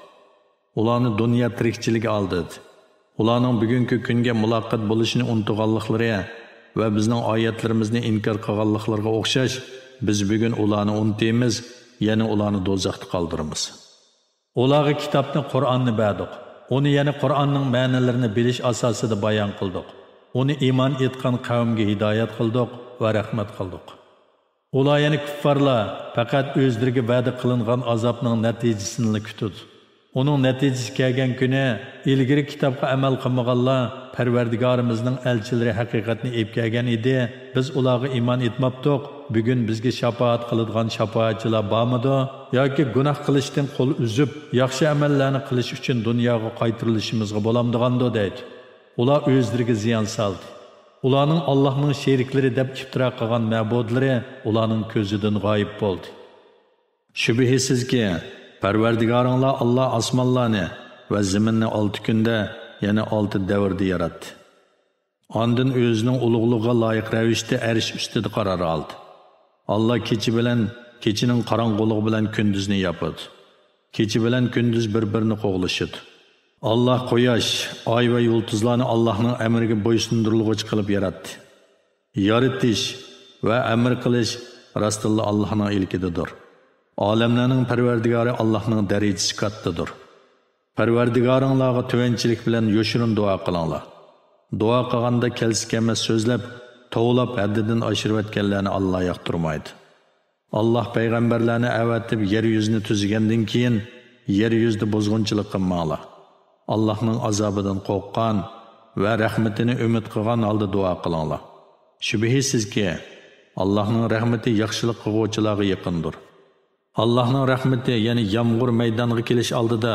ئۇلارنى دۇنيا تىرىكچىلىكى ئالدىدى. ئۇلارنىڭ بۈگۈنكى كۈنگە مۇلاقات بولۇشىنى ئۇنتۇغانلىقلىرى ۋە بىزنىڭ ئايەتلىرىمىزنى ئىنكار قىلغانلىقلىرىغا ئوخشاش، بىز بۈگۈن ئۇلارنى ئۇنتۇيمىز، يەنە ئۇلارنى دوزاختا قالدۇرىمىز. ئۇلارغا كىتابنى، قۇرئاننى بەردۇق. ئۇنى، يەنى قۇرئاننىڭ مەنىلىرىنى بىلىش ئاساسىدا بايان قىلدۇق. ئۇنى ئىمان ئېيتقان قەۋمگە ھىدايەت قىلدۇق ۋە رەھمەت قىلدۇق. ئۇلار، يەنى كۇففارلار، پەقەت ئۆزلىرىگە ۋەدە قىلىنغان ئازابنىڭ نەتىجىسىنىلا كۈتىدۇ. ئۇنىڭ نەتىجىسى كەلگەن كۈنى، ئىلگىرى كىتابقا ئەمەل قىلمىغانلار، پەرۋەردىگارىمىزنىڭ ئەلچىلىرى ھەقىقەتنى ئېلىپ كەلگەن ئىدى، بىز ئۇلارغا ئىمان ئېيتماپتۇق، بۈگۈن بىزگە شاپائەت قىلىدىغان شاپائەتچىلار بارمىدۇ؟ ياكى گۇناھ قىلىشتىن قول ئۈزۈپ، ياخشى ئەمەللەرنى قىلىش ئۈچۈن دۇنياغا قايتۇرۇلۇشىمىزغا بولامدىغاندۇ؟ دەيدۇ. ئۇلار ئۆزلىرىگە زىيان سالدى. ئۇلارنىڭ ئاللاھنىڭ شېرىكلىرى دەپ ئىپتىرا قىلغان مەبۇدلىرى ئۇلارنىڭ كۆزىدىن غايىب بولدى. شۈبھىسىزكى، پەرۋەردىگارىڭلار ئاللا ئاسمانلارنى ۋە زېمىننى ئالتە كۈندە، يەنى ئالتە دەۋردە ياراتتى. ئاندىن ئۆزىنىڭ ئۇلۇغلۇقىغا لايىق رەۋىشتە ئەرش ئۈستىدە قارار ئالدى. ئاللا كېچە بىلەن، كېچىنىڭ قاراڭغۇلۇقى بىلەن كۈندۈزنى ياپىدۇ. كېچە بىلەن كۈندۈز بىر-بىرىنى قوغلىشىدۇ. ئاللا قۇياش، ئاي ۋە يۇلتۇزلارنى ئاللاھنىڭ ئەمرىگە بويسۇندۇرۇلغۇچى قىلىپ ياراتتى. يارىتىش ۋە ئەمر قىلىش راستتىنلا ئاللاھنىڭ ئىلكىدىدۇر. ئالەملەرنىڭ پەرۋەردىگارى ئاللاھنىڭ دەرىجىسى كاتتىدۇر. پەرۋەردىگارىڭلارغا تۆۋەنچىلىك بىلەن يوشۇرۇن دۇئا قىلىڭلار. دۇئا قىلغاندا كەلسە-كەلمەس سۆزلەپ، توۋلاپ ھەددىدىن ئاشۇرۇۋەتكەنلەرنى ئاللا ياقتۇرمايدۇ. ئاللا پەيغەمبەرلەرنى ئەۋەتىپ يەر يۈزىنى تۈزىگەندىن كېيىن، يەر يۈزىدە بۇزغۇنچىلىق قىلماڭلار. ئاللاھنىڭ ئازابىدىن قورققان ۋە رەھمىتىنى ئۈمىد قىلغان ھالدا دۇئا قىلىڭلار. شۈبھىسىزكى، ئاللاھنىڭ رەھمىتى ياخشىلىق قىلغۇچىلارغا يېقىندۇر. ئاللاھنىڭ رەھمىتى، يەنى يامغۇر مەيدانغا كېلىش ئالدىدا،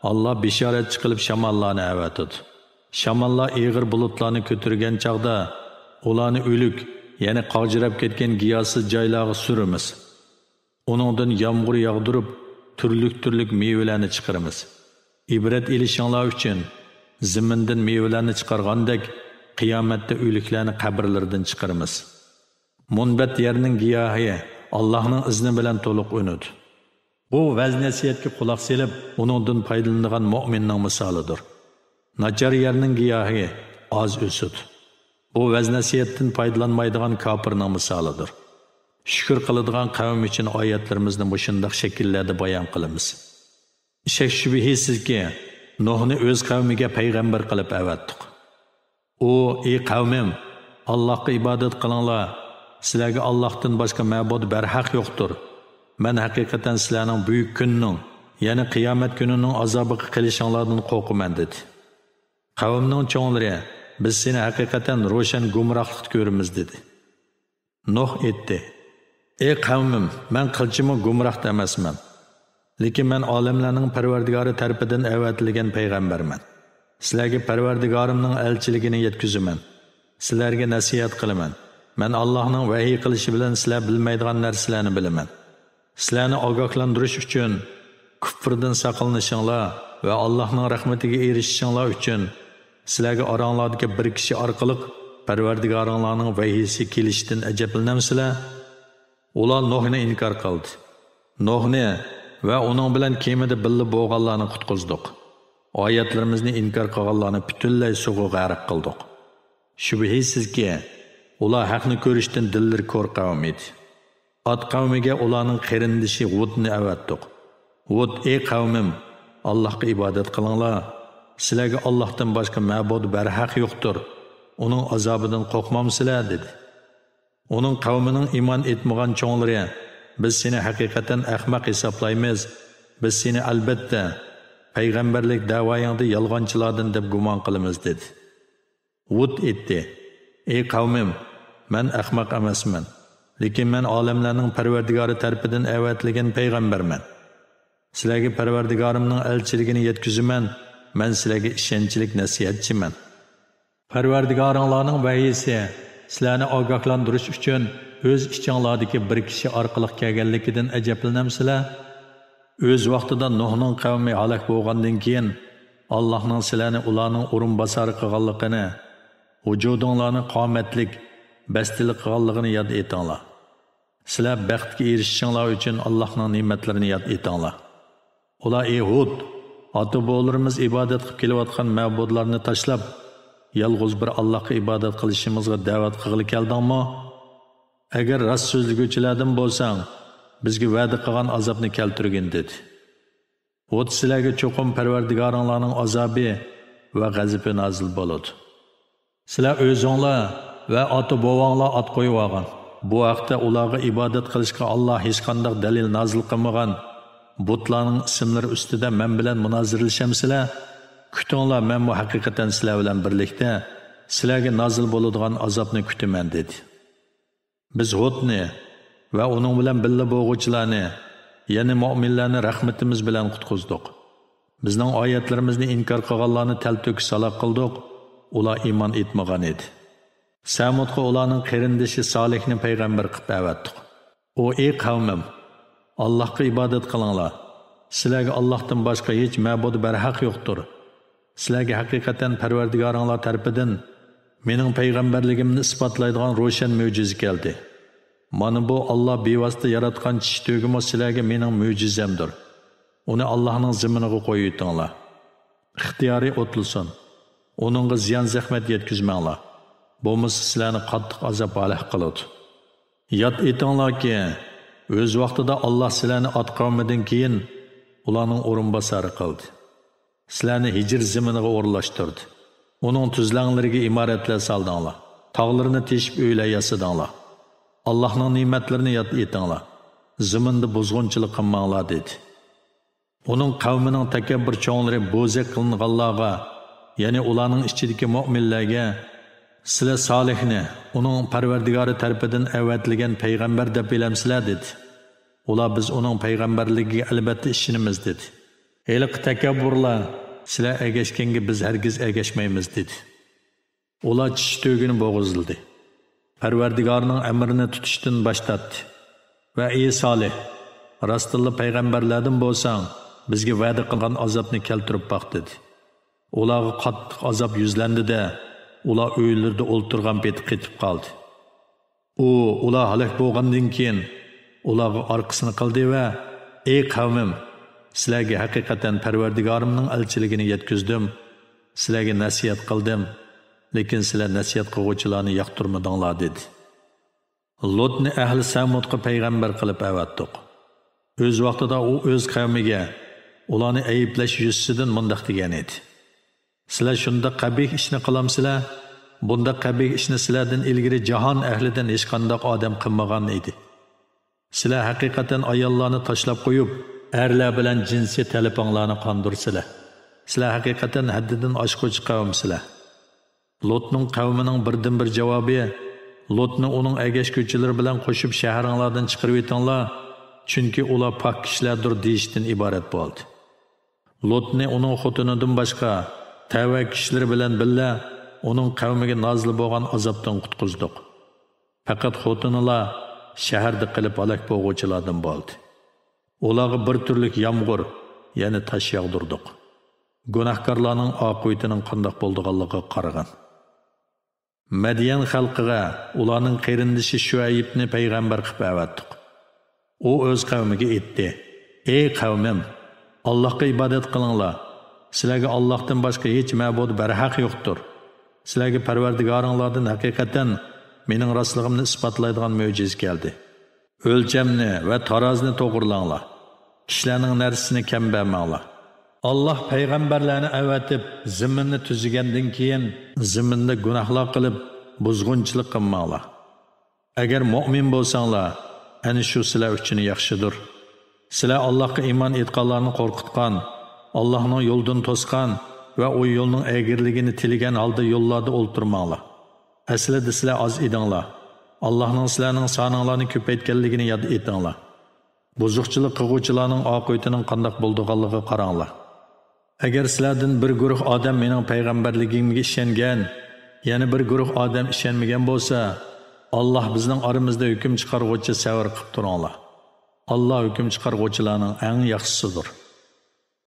ئاللا بېشارەتچى قىلىپ شاماللارنى ئەۋەتىدۇ. شاماللار ئېغىر بۇلۇتلارنى كۆتۈرگەن چاغدا، ئۇلارنى ئۆلۈك، يەنى قاغجىراپ كەتكەن گىياھسىز جايلارغا سۈرىمىز. ئۇنىڭدىن يامغۇر ياغدۇرۇپ، تۈرلۈك-تۈرلۈك مېۋىلەرنى چىقىرىمىز. ئىبرەت ئېلىشىڭلار ئۈچۈن، زېمىندىن مېۋىلەرنى چىقارغاندەك، قىيامەتتە ئۆلۈكلەرنى قەبرىلىرىدىن چىقىرىمىز. مۇنبەت يەرنىڭ گىياھى ئاللاھنىڭ ئىزنى بىلەن تولۇق ئۈنىدۇ. بۇ ۋەز-نەسىھەتكە قۇلاق سېلىپ، ئۇنىڭدىن پايدىلىنىدىغان مۆمىننىڭ مىسالىدۇر. ناچار يەرنىڭ گىياھى ئاز ئۆسىدۇ. بۇ ۋەز-نەسىھەتتىن پايدىلانمايدىغان كاپىرنىڭ مىسالىدۇر. شۈكۈر قىلىدىغان قەۋم ئۈچۈن ئايەتلىرىمىزنى مۇشۇنداق شەكىللەردە بايان قىلىمىز. شەك-شۈبھىسىزكى، نۇھنى ئۆز قەۋمىگە پەيغەمبەر قىلىپ ئەۋەتتۇق. ئۇ، ئى قەۋمىم، ئاللاھقا ئىبادەت قىلىڭلار، سىلەرگە ئاللاھتىن باشقا مەبۇد بەرھەق يوقتۇر. مەن ھەقىقەتەن سىلەرنىڭ بۈيۈك كۈننىڭ، يەنى قىيامەت كۈنىنىڭ ئازابىغا قېلىشىڭلاردىن قورقىمەن، دېدى. قەۋمنىڭ چوڭلىرى، بىز سېنى ھەقىقەتەن روشەن گۇمراھلىقتا كۆرىمىز، دېدى. نۇھ ئېيتتى، ئى قەۋمىم، مەن قىلچىمۇ گۇمراھتا ئەمەسمەن. لېكىن مەن ئالەملەرنىڭ پەرۋەردىگارى تەرىپىدىن ئەۋەتىلگەن پەيغەمبەرمەن. سىلەرگە پەرۋەردىگارىمنىڭ ئەلچىلىكىنى يەتكۈزىمەن. سىلەرگە نەسىھەت قىلىمەن. مەن ئاللاھنىڭ ۋەھىي قىلىشى بىلەن سىلەر بىلمەيدىغان نەرسىلەرنى بىلىمەن. سىلەرنى ئاگاھلاندۇرۇش ئۈچۈن، كۇپفۇردىن ساقلىنىشىڭلار ۋە ئاللاھنىڭ رەھمىتىگە ئېرىشىشىڭلار ئۈچۈن، سىلەرگە ئاراڭلاردىكى بىر كىشى ئارقىلىق پەرۋەردىگارىڭلارنىڭ ۋەھىيسى كېلىشىدىن ئەجەبلىنەمسىلەر؟ ئۇلار نۇھنى ئىنكار قىلدى. نۇھنى ۋە ئۇنىڭ بىلەن كېمىدە بىللە بولغانلارنى قۇتقۇزدۇق. ئايەتلىرىمىزنى ئىنكار قىلغانلارنى پۈتۈنلەي سۇغا غەرق قىلدۇق. شۈبھىسىزكى، ئۇلار ھەقنى كۆرۈشتىن دىللىرى كور قەۋم ئىدى. ئاد قەۋمىگە ئۇلارنىڭ قېرىندىشى ھۇدنى ئەۋەتتۇق. ھۇد، ئى قەۋمىم، ئاللاھقا ئىبادەت قىلىڭلار. سىلەرگە ئاللاھتىن باشقا مەبۇد بەرھەق يوقتۇر. ئۇنىڭ ئازابىدىن قورقمامسىلەر؟ دېدى. ئۇنىڭ قەۋمىنىڭ ئىمان ئېيتمىغان چوڭلىرى، بىز سېنى ھەقىقەتەن ئەخمەق ھېسابلايمىز، بىز سېنى ئەلبەتتە پەيغەمبەرلىك دەۋايىڭدا يالغانچىلاردىن دەپ گۇمان قىلىمىز، دېدى. ھۇد ئېيتتى، ئى قەۋمىم، مەن ئەخمەق ئەمەسمەن، لېكىن مەن ئالەملەرنىڭ پەرۋەردىگارى تەرىپىدىن ئەۋەتىلگەن پەيغەمبەرمەن. سىلەرگە پەرۋەردىگارىمنىڭ ئەلچىلىكىنى يەتكۈزىمەن، مەن سىلەرگە ئىشەنچلىك نەسىھەتچىمەن. پەرۋەردىگارىڭلارنىڭ ۋەھىيسى سىلەرنى ئاگاھلاندۇرۇش ئۈچۈن ئۆز ئىچىڭلاردىكى بىر كىشى ئارقىلىق كەلگەنلىكىدىن ئەجەبلىنەمسىلەر؟ ئۆز ۋاقتىدا نۇھنىڭ قەۋمى ھالاك بولغاندىن كېيىن، ئاللاھنىڭ سىلەرنى ئۇلارنىڭ ئورۇنباسارى قىلغانلىقىنى، ۋۇجۇدۇڭلارنى قامەتلىك، بەستىلىك قىلغانلىقىنى ياد ئېتىڭلار. سىلەر بەختكە ئېرىشىشىڭلار ئۈچۈن ئاللاھنىڭ نېمەتلىرىنى ياد ئېتىڭلار. ئۇلار، ئى ھۇد، ئاتا-بوۋىلىرىمىز ئىبادەت قىلىپ كېلىۋاتقان مەبۇدلارنى تاشلاپ، يالغۇز بىر ئاللاھقا ئىبادەت قىلىشىمىزغا دەۋەت قىلغىلى كەلدىڭمۇ؟ ئەگەر راست سۆزلىگۈچىلەردىن بولساڭ، بىزگە ۋەدە قىلغان ئازابنى كەلتۈرگىن، دېدى. ھۇد، سىلەرگە چوقۇم پەرۋەردىگارىڭلارنىڭ ئازابى ۋە غەزىپى نازىل بولىدۇ. سىلەر ئۆزۈڭلار ۋە ئاتا-بوۋاڭلار ئات قويۇۋالغان، بۇ ھەقتە ئۇلارغا ئىبادەت قىلىشقا ئاللا ھېچقانداق دەلىل نازىل قىلمىغان بۇتلارنىڭ ئىسىملىرى ئۈستىدە مەن بىلەن مۇنازىرىلىشەمسىلەر؟ كۈتۈڭلار، مەنمۇ ھەقىقەتەن سىلەر بىلەن بىرلىكتە سىلەرگە نازىل بولىدىغان ئازابنى كۈتىمەن، دېدى. بىز ھۇدنى ۋە ئۇنىڭ بىلەن بىللە بولغۇچىلارنى، يەنى مۆمىنلەرنى رەھمىتىمىز بىلەن قۇتقۇزدۇق. بىزنىڭ ئايەتلىرىمىزنى ئىنكار قىلغانلارنى تەلتۆكۈس ھالاك قىلدۇق، ئۇلار ئىمان ئېيتمىغان ئىدى. سەمۇدقا ئۇلارنىڭ قېرىندىشى سالىھنى پەيغەمبەر قىلىپ ئەۋەتتۇق. ئۇ، ئى قەۋمىم، ئاللاھقا ئىبادەت قىلىڭلار. سىلەرگە ئاللاھتىن باشقا ھېچ مەبۇد بەرھەق يوقتۇر. سىلەرگە ھەقىقەتەن پەرۋەردىگارىڭلار تەرىپىدىن مېنىڭ پەيغەمبەرلىكىمنى ئىسپاتلايدىغان روشەن مۆجىزە كەلدى. مانا بۇ، ئاللا بىۋاسىتە ياراتقان چىشى تۆگىمۇ سىلەرگە مېنىڭ مۆجىزەمدۇر. ئۇنى ئاللاھنىڭ زېمىنىغا قويۇۋېتىڭلار. ئىختىيارى ئوتلىسۇن. ئۇنىڭغا زىيان-زەخمەت يەتكۈزمەڭلار. بولمىسا سىلەرنى قاتتىق ئازاب ھالاك قىلىدۇ. ياد ئېتىڭلاركى، ئۆز ۋاقتىدا ئاللا سىلەرنى ئات قەۋمىدىن كېيىن ئۇلارنىڭ ئورۇنباسارى قىلدى. سىلەرنى ھىجىر زېمىنىغا ئورۇنلاشتۇردى. ئۇنىڭ تۈزلەڭلىرىگە ئىمارەتلەر سالدىڭلار. تاغلىرىنى تېشىپ ئۆيلەر ياسىدىڭلار. ئاللاھنىڭ نېمەتلىرىنى ياد ئېتىڭلار. زېمىندا بۇزغۇنچىلىق قىلماڭلار، دېدى. ئۇنىڭ قەۋمىنىڭ تەكەببۇر چوڭلىرى بوزەك قىلىنغانلارغا، يەنى ئۇلارنىڭ ئىچىدىكى مۆمىنلەرگە، سىلەر سالىھنى ئۇنىڭ پەرۋەردىگارى تەرىپىدىن ئەۋەتىلگەن پەيغەمبەر دەپ بىلەمسىلەر؟ دېدى. ئۇلار، بىز ئۇنىڭ پەيغەمبەرلىكىگە ئەلبەتتە ئىشىنىمىز، دېدى. ھېلىقى تەكەببۇرلار، سىلەر ئەگەشكەنگە بىز ھەرگىز ئەگەشمەيمىز، دېدى. ئۇلار چىشى تۆگىنى بوغۇزلىدى. پەرۋەردىگارنىڭ ئەمرىنى تۇتۇشتىن باش تارتتى ۋە، ئى سالىھ، راستتىنلا پەيغەمبەرلەردىن بولساڭ، بىزگە ۋەدە قىلغان ئازابنى كەلتۈرۈپ باق، دېدى. ئۇلارغا قاتتىق ئازاب يۈزلەندى-دە، ئۇلار ئۆيلىرىدە ئولتۇرغان پېتى قېتىپ قالدى. ئۇ، ئۇلار ھالاك بولغاندىن كېيىن، ئۇلارغا ئارقىسىنى قىلدى ۋە، ئى قەۋمىم، سىلەرگە ھەقىقەتەن پەرۋەردىگارىمنىڭ ئەلچىلىكىنى يەتكۈزدۈم، سىلەرگە نەسىھەت قىلدىم، لېكىن سىلەر نەسىھەت قىلغۇچىلارنى ياقتۇرمىدىڭلار، دېدى. لۇتنى ئەھلى سەمۇدقا پەيغەمبەر قىلىپ ئەۋەتتۇق. ئۆز ۋاقتىدا ئۇ ئۆز قەۋمىگە ئۇلارنى ئەيىبلەش يۈزىسىدىن مۇنداق دېگەن ئىدى: سىلەر شۇنداق قەبىھ ئىشنى قىلامسىلەر؟ بۇنداق قەبىھ ئىشنى سىلەردىن ئىلگىرى جاھان ئەھلىدىن ھېچقانداق ئادەم قىلمىغان ئىدى. سىلەر ھەقىقەتەن ئاياللارنى تاشلاپ قويۇپ، ئەرلەر بىلەن جىنسىي تەلىپىڭلارنى قاندۇرىسىلەر. سىلەر ھەقىقەتەن ھەددىدىن ئاشقۇچى قەۋمسىلەر. لوتنىڭ قەۋمىنىڭ بىردىنبىر جاۋابى، لوتنى ئۇنىڭ ئەگەشكۈچىلىرى بىلەن قوشۇپ شەھىرىڭلاردىن چىقىرىۋېتىڭلار، چۈنكى ئۇلار پاك كىشىلەردۇر، دېيىشتىن ئىبارەت بولدى. لوتنى ئۇنىڭ خوتۇنىدىن باشقا تەۋە كىشىلىرى بىلەن بىللە ئۇنىڭ قەۋمىگە نازىل بولغان ئازابتىن قۇتقۇزدۇق. پەقەت خوتۇنىلا شەھەردە قېلىپ ھالاك بولغۇچىلاردىن بولدى. ئۇلارغا بىر تۈرلۈك يامغۇر، يەنى تاش ياغدۇردۇق. گۇناھكارلارنىڭ ئاقىۋىتىنىڭ قانداق بولىدىغانلىقىغا قارىغىن. مەديەن خەلقىگە ئۇلارنىڭ قېرىندىشى شۇئەيىبنى پەيغەمبەر قىلىپ ئەۋەتتۇق. ئۇ ئۆز قەۋمىگە ئېيتتى: «ئەي قەۋمىم، ئاللاھقا ئىبادەت قىلىڭلار. سىلەرگە ئاللاھتىن باشقا ھېچ مەبۇد بەرھەق يوقتۇر. سىلەرگە پەرۋەردىگارىڭلاردىن ھەقىقەتەن مېنىڭ راستلىقىمنى ئىسپاتلايدىغان مۆجىزە كەلدى. ئۆلچەمنى ۋە تارازىنى توغرىلاڭلار. كىشىلەرنىڭ نەرسىسىنى كەم بەرمەڭلار. ئاللاھ پەيغەمبەرلەرنى ئەۋەتىپ، زېمىننى تۈزىگەندىن كېيىن، زېمىندا گۇناھلار قىلىپ، بۇزغۇنچىلىق قىلماڭلار. ئەگەر مۆمىن بولساڭلار، ئەنە شۇ سىلەر ئۈچۈن ياخشىدۇر. سىلەر ئاللاھقا ئىمان ئېيتقانلارنى قورقۇتقان، ئاللاھنىڭ يولىدىن توسقان ۋە ئۇ يولنىڭ ئەگرىلىكىنى تىلىگەن ھالدا يوللاردا ئولتۇرماڭلار. ئەسلىدە سىلەر ئاز ئىدىڭلار. ئاللاھنىڭ سىلەرنىڭ سانىڭلارنى كۆپەيتكەنلىكىنى ياد ئېتىڭلار. بۇزۇقچىلىق قىلغۇچىلارنىڭ ئاقىۋىتىنىڭ قانداق بولىدىغانلىقىغا قاراڭلار. ئەگەر سىلەردىن بىر گۇرۇھ ئادەم مېنىڭ پەيغەمبەرلىكىمگە ئىشەنگەن، يەنە بىر گۇرۇھ ئادەم ئىشەنمىگەن بولسا، ئاللاھ بىزنىڭ ئارىمىزدا ھۆكۈم چىقارغۇچى سەۋر قىپ تۇرۇڭلار. ئاللاھ ھۆكۈم چىقارغۇچىلارنىڭ ئەڭ ياخشىسىدۇر.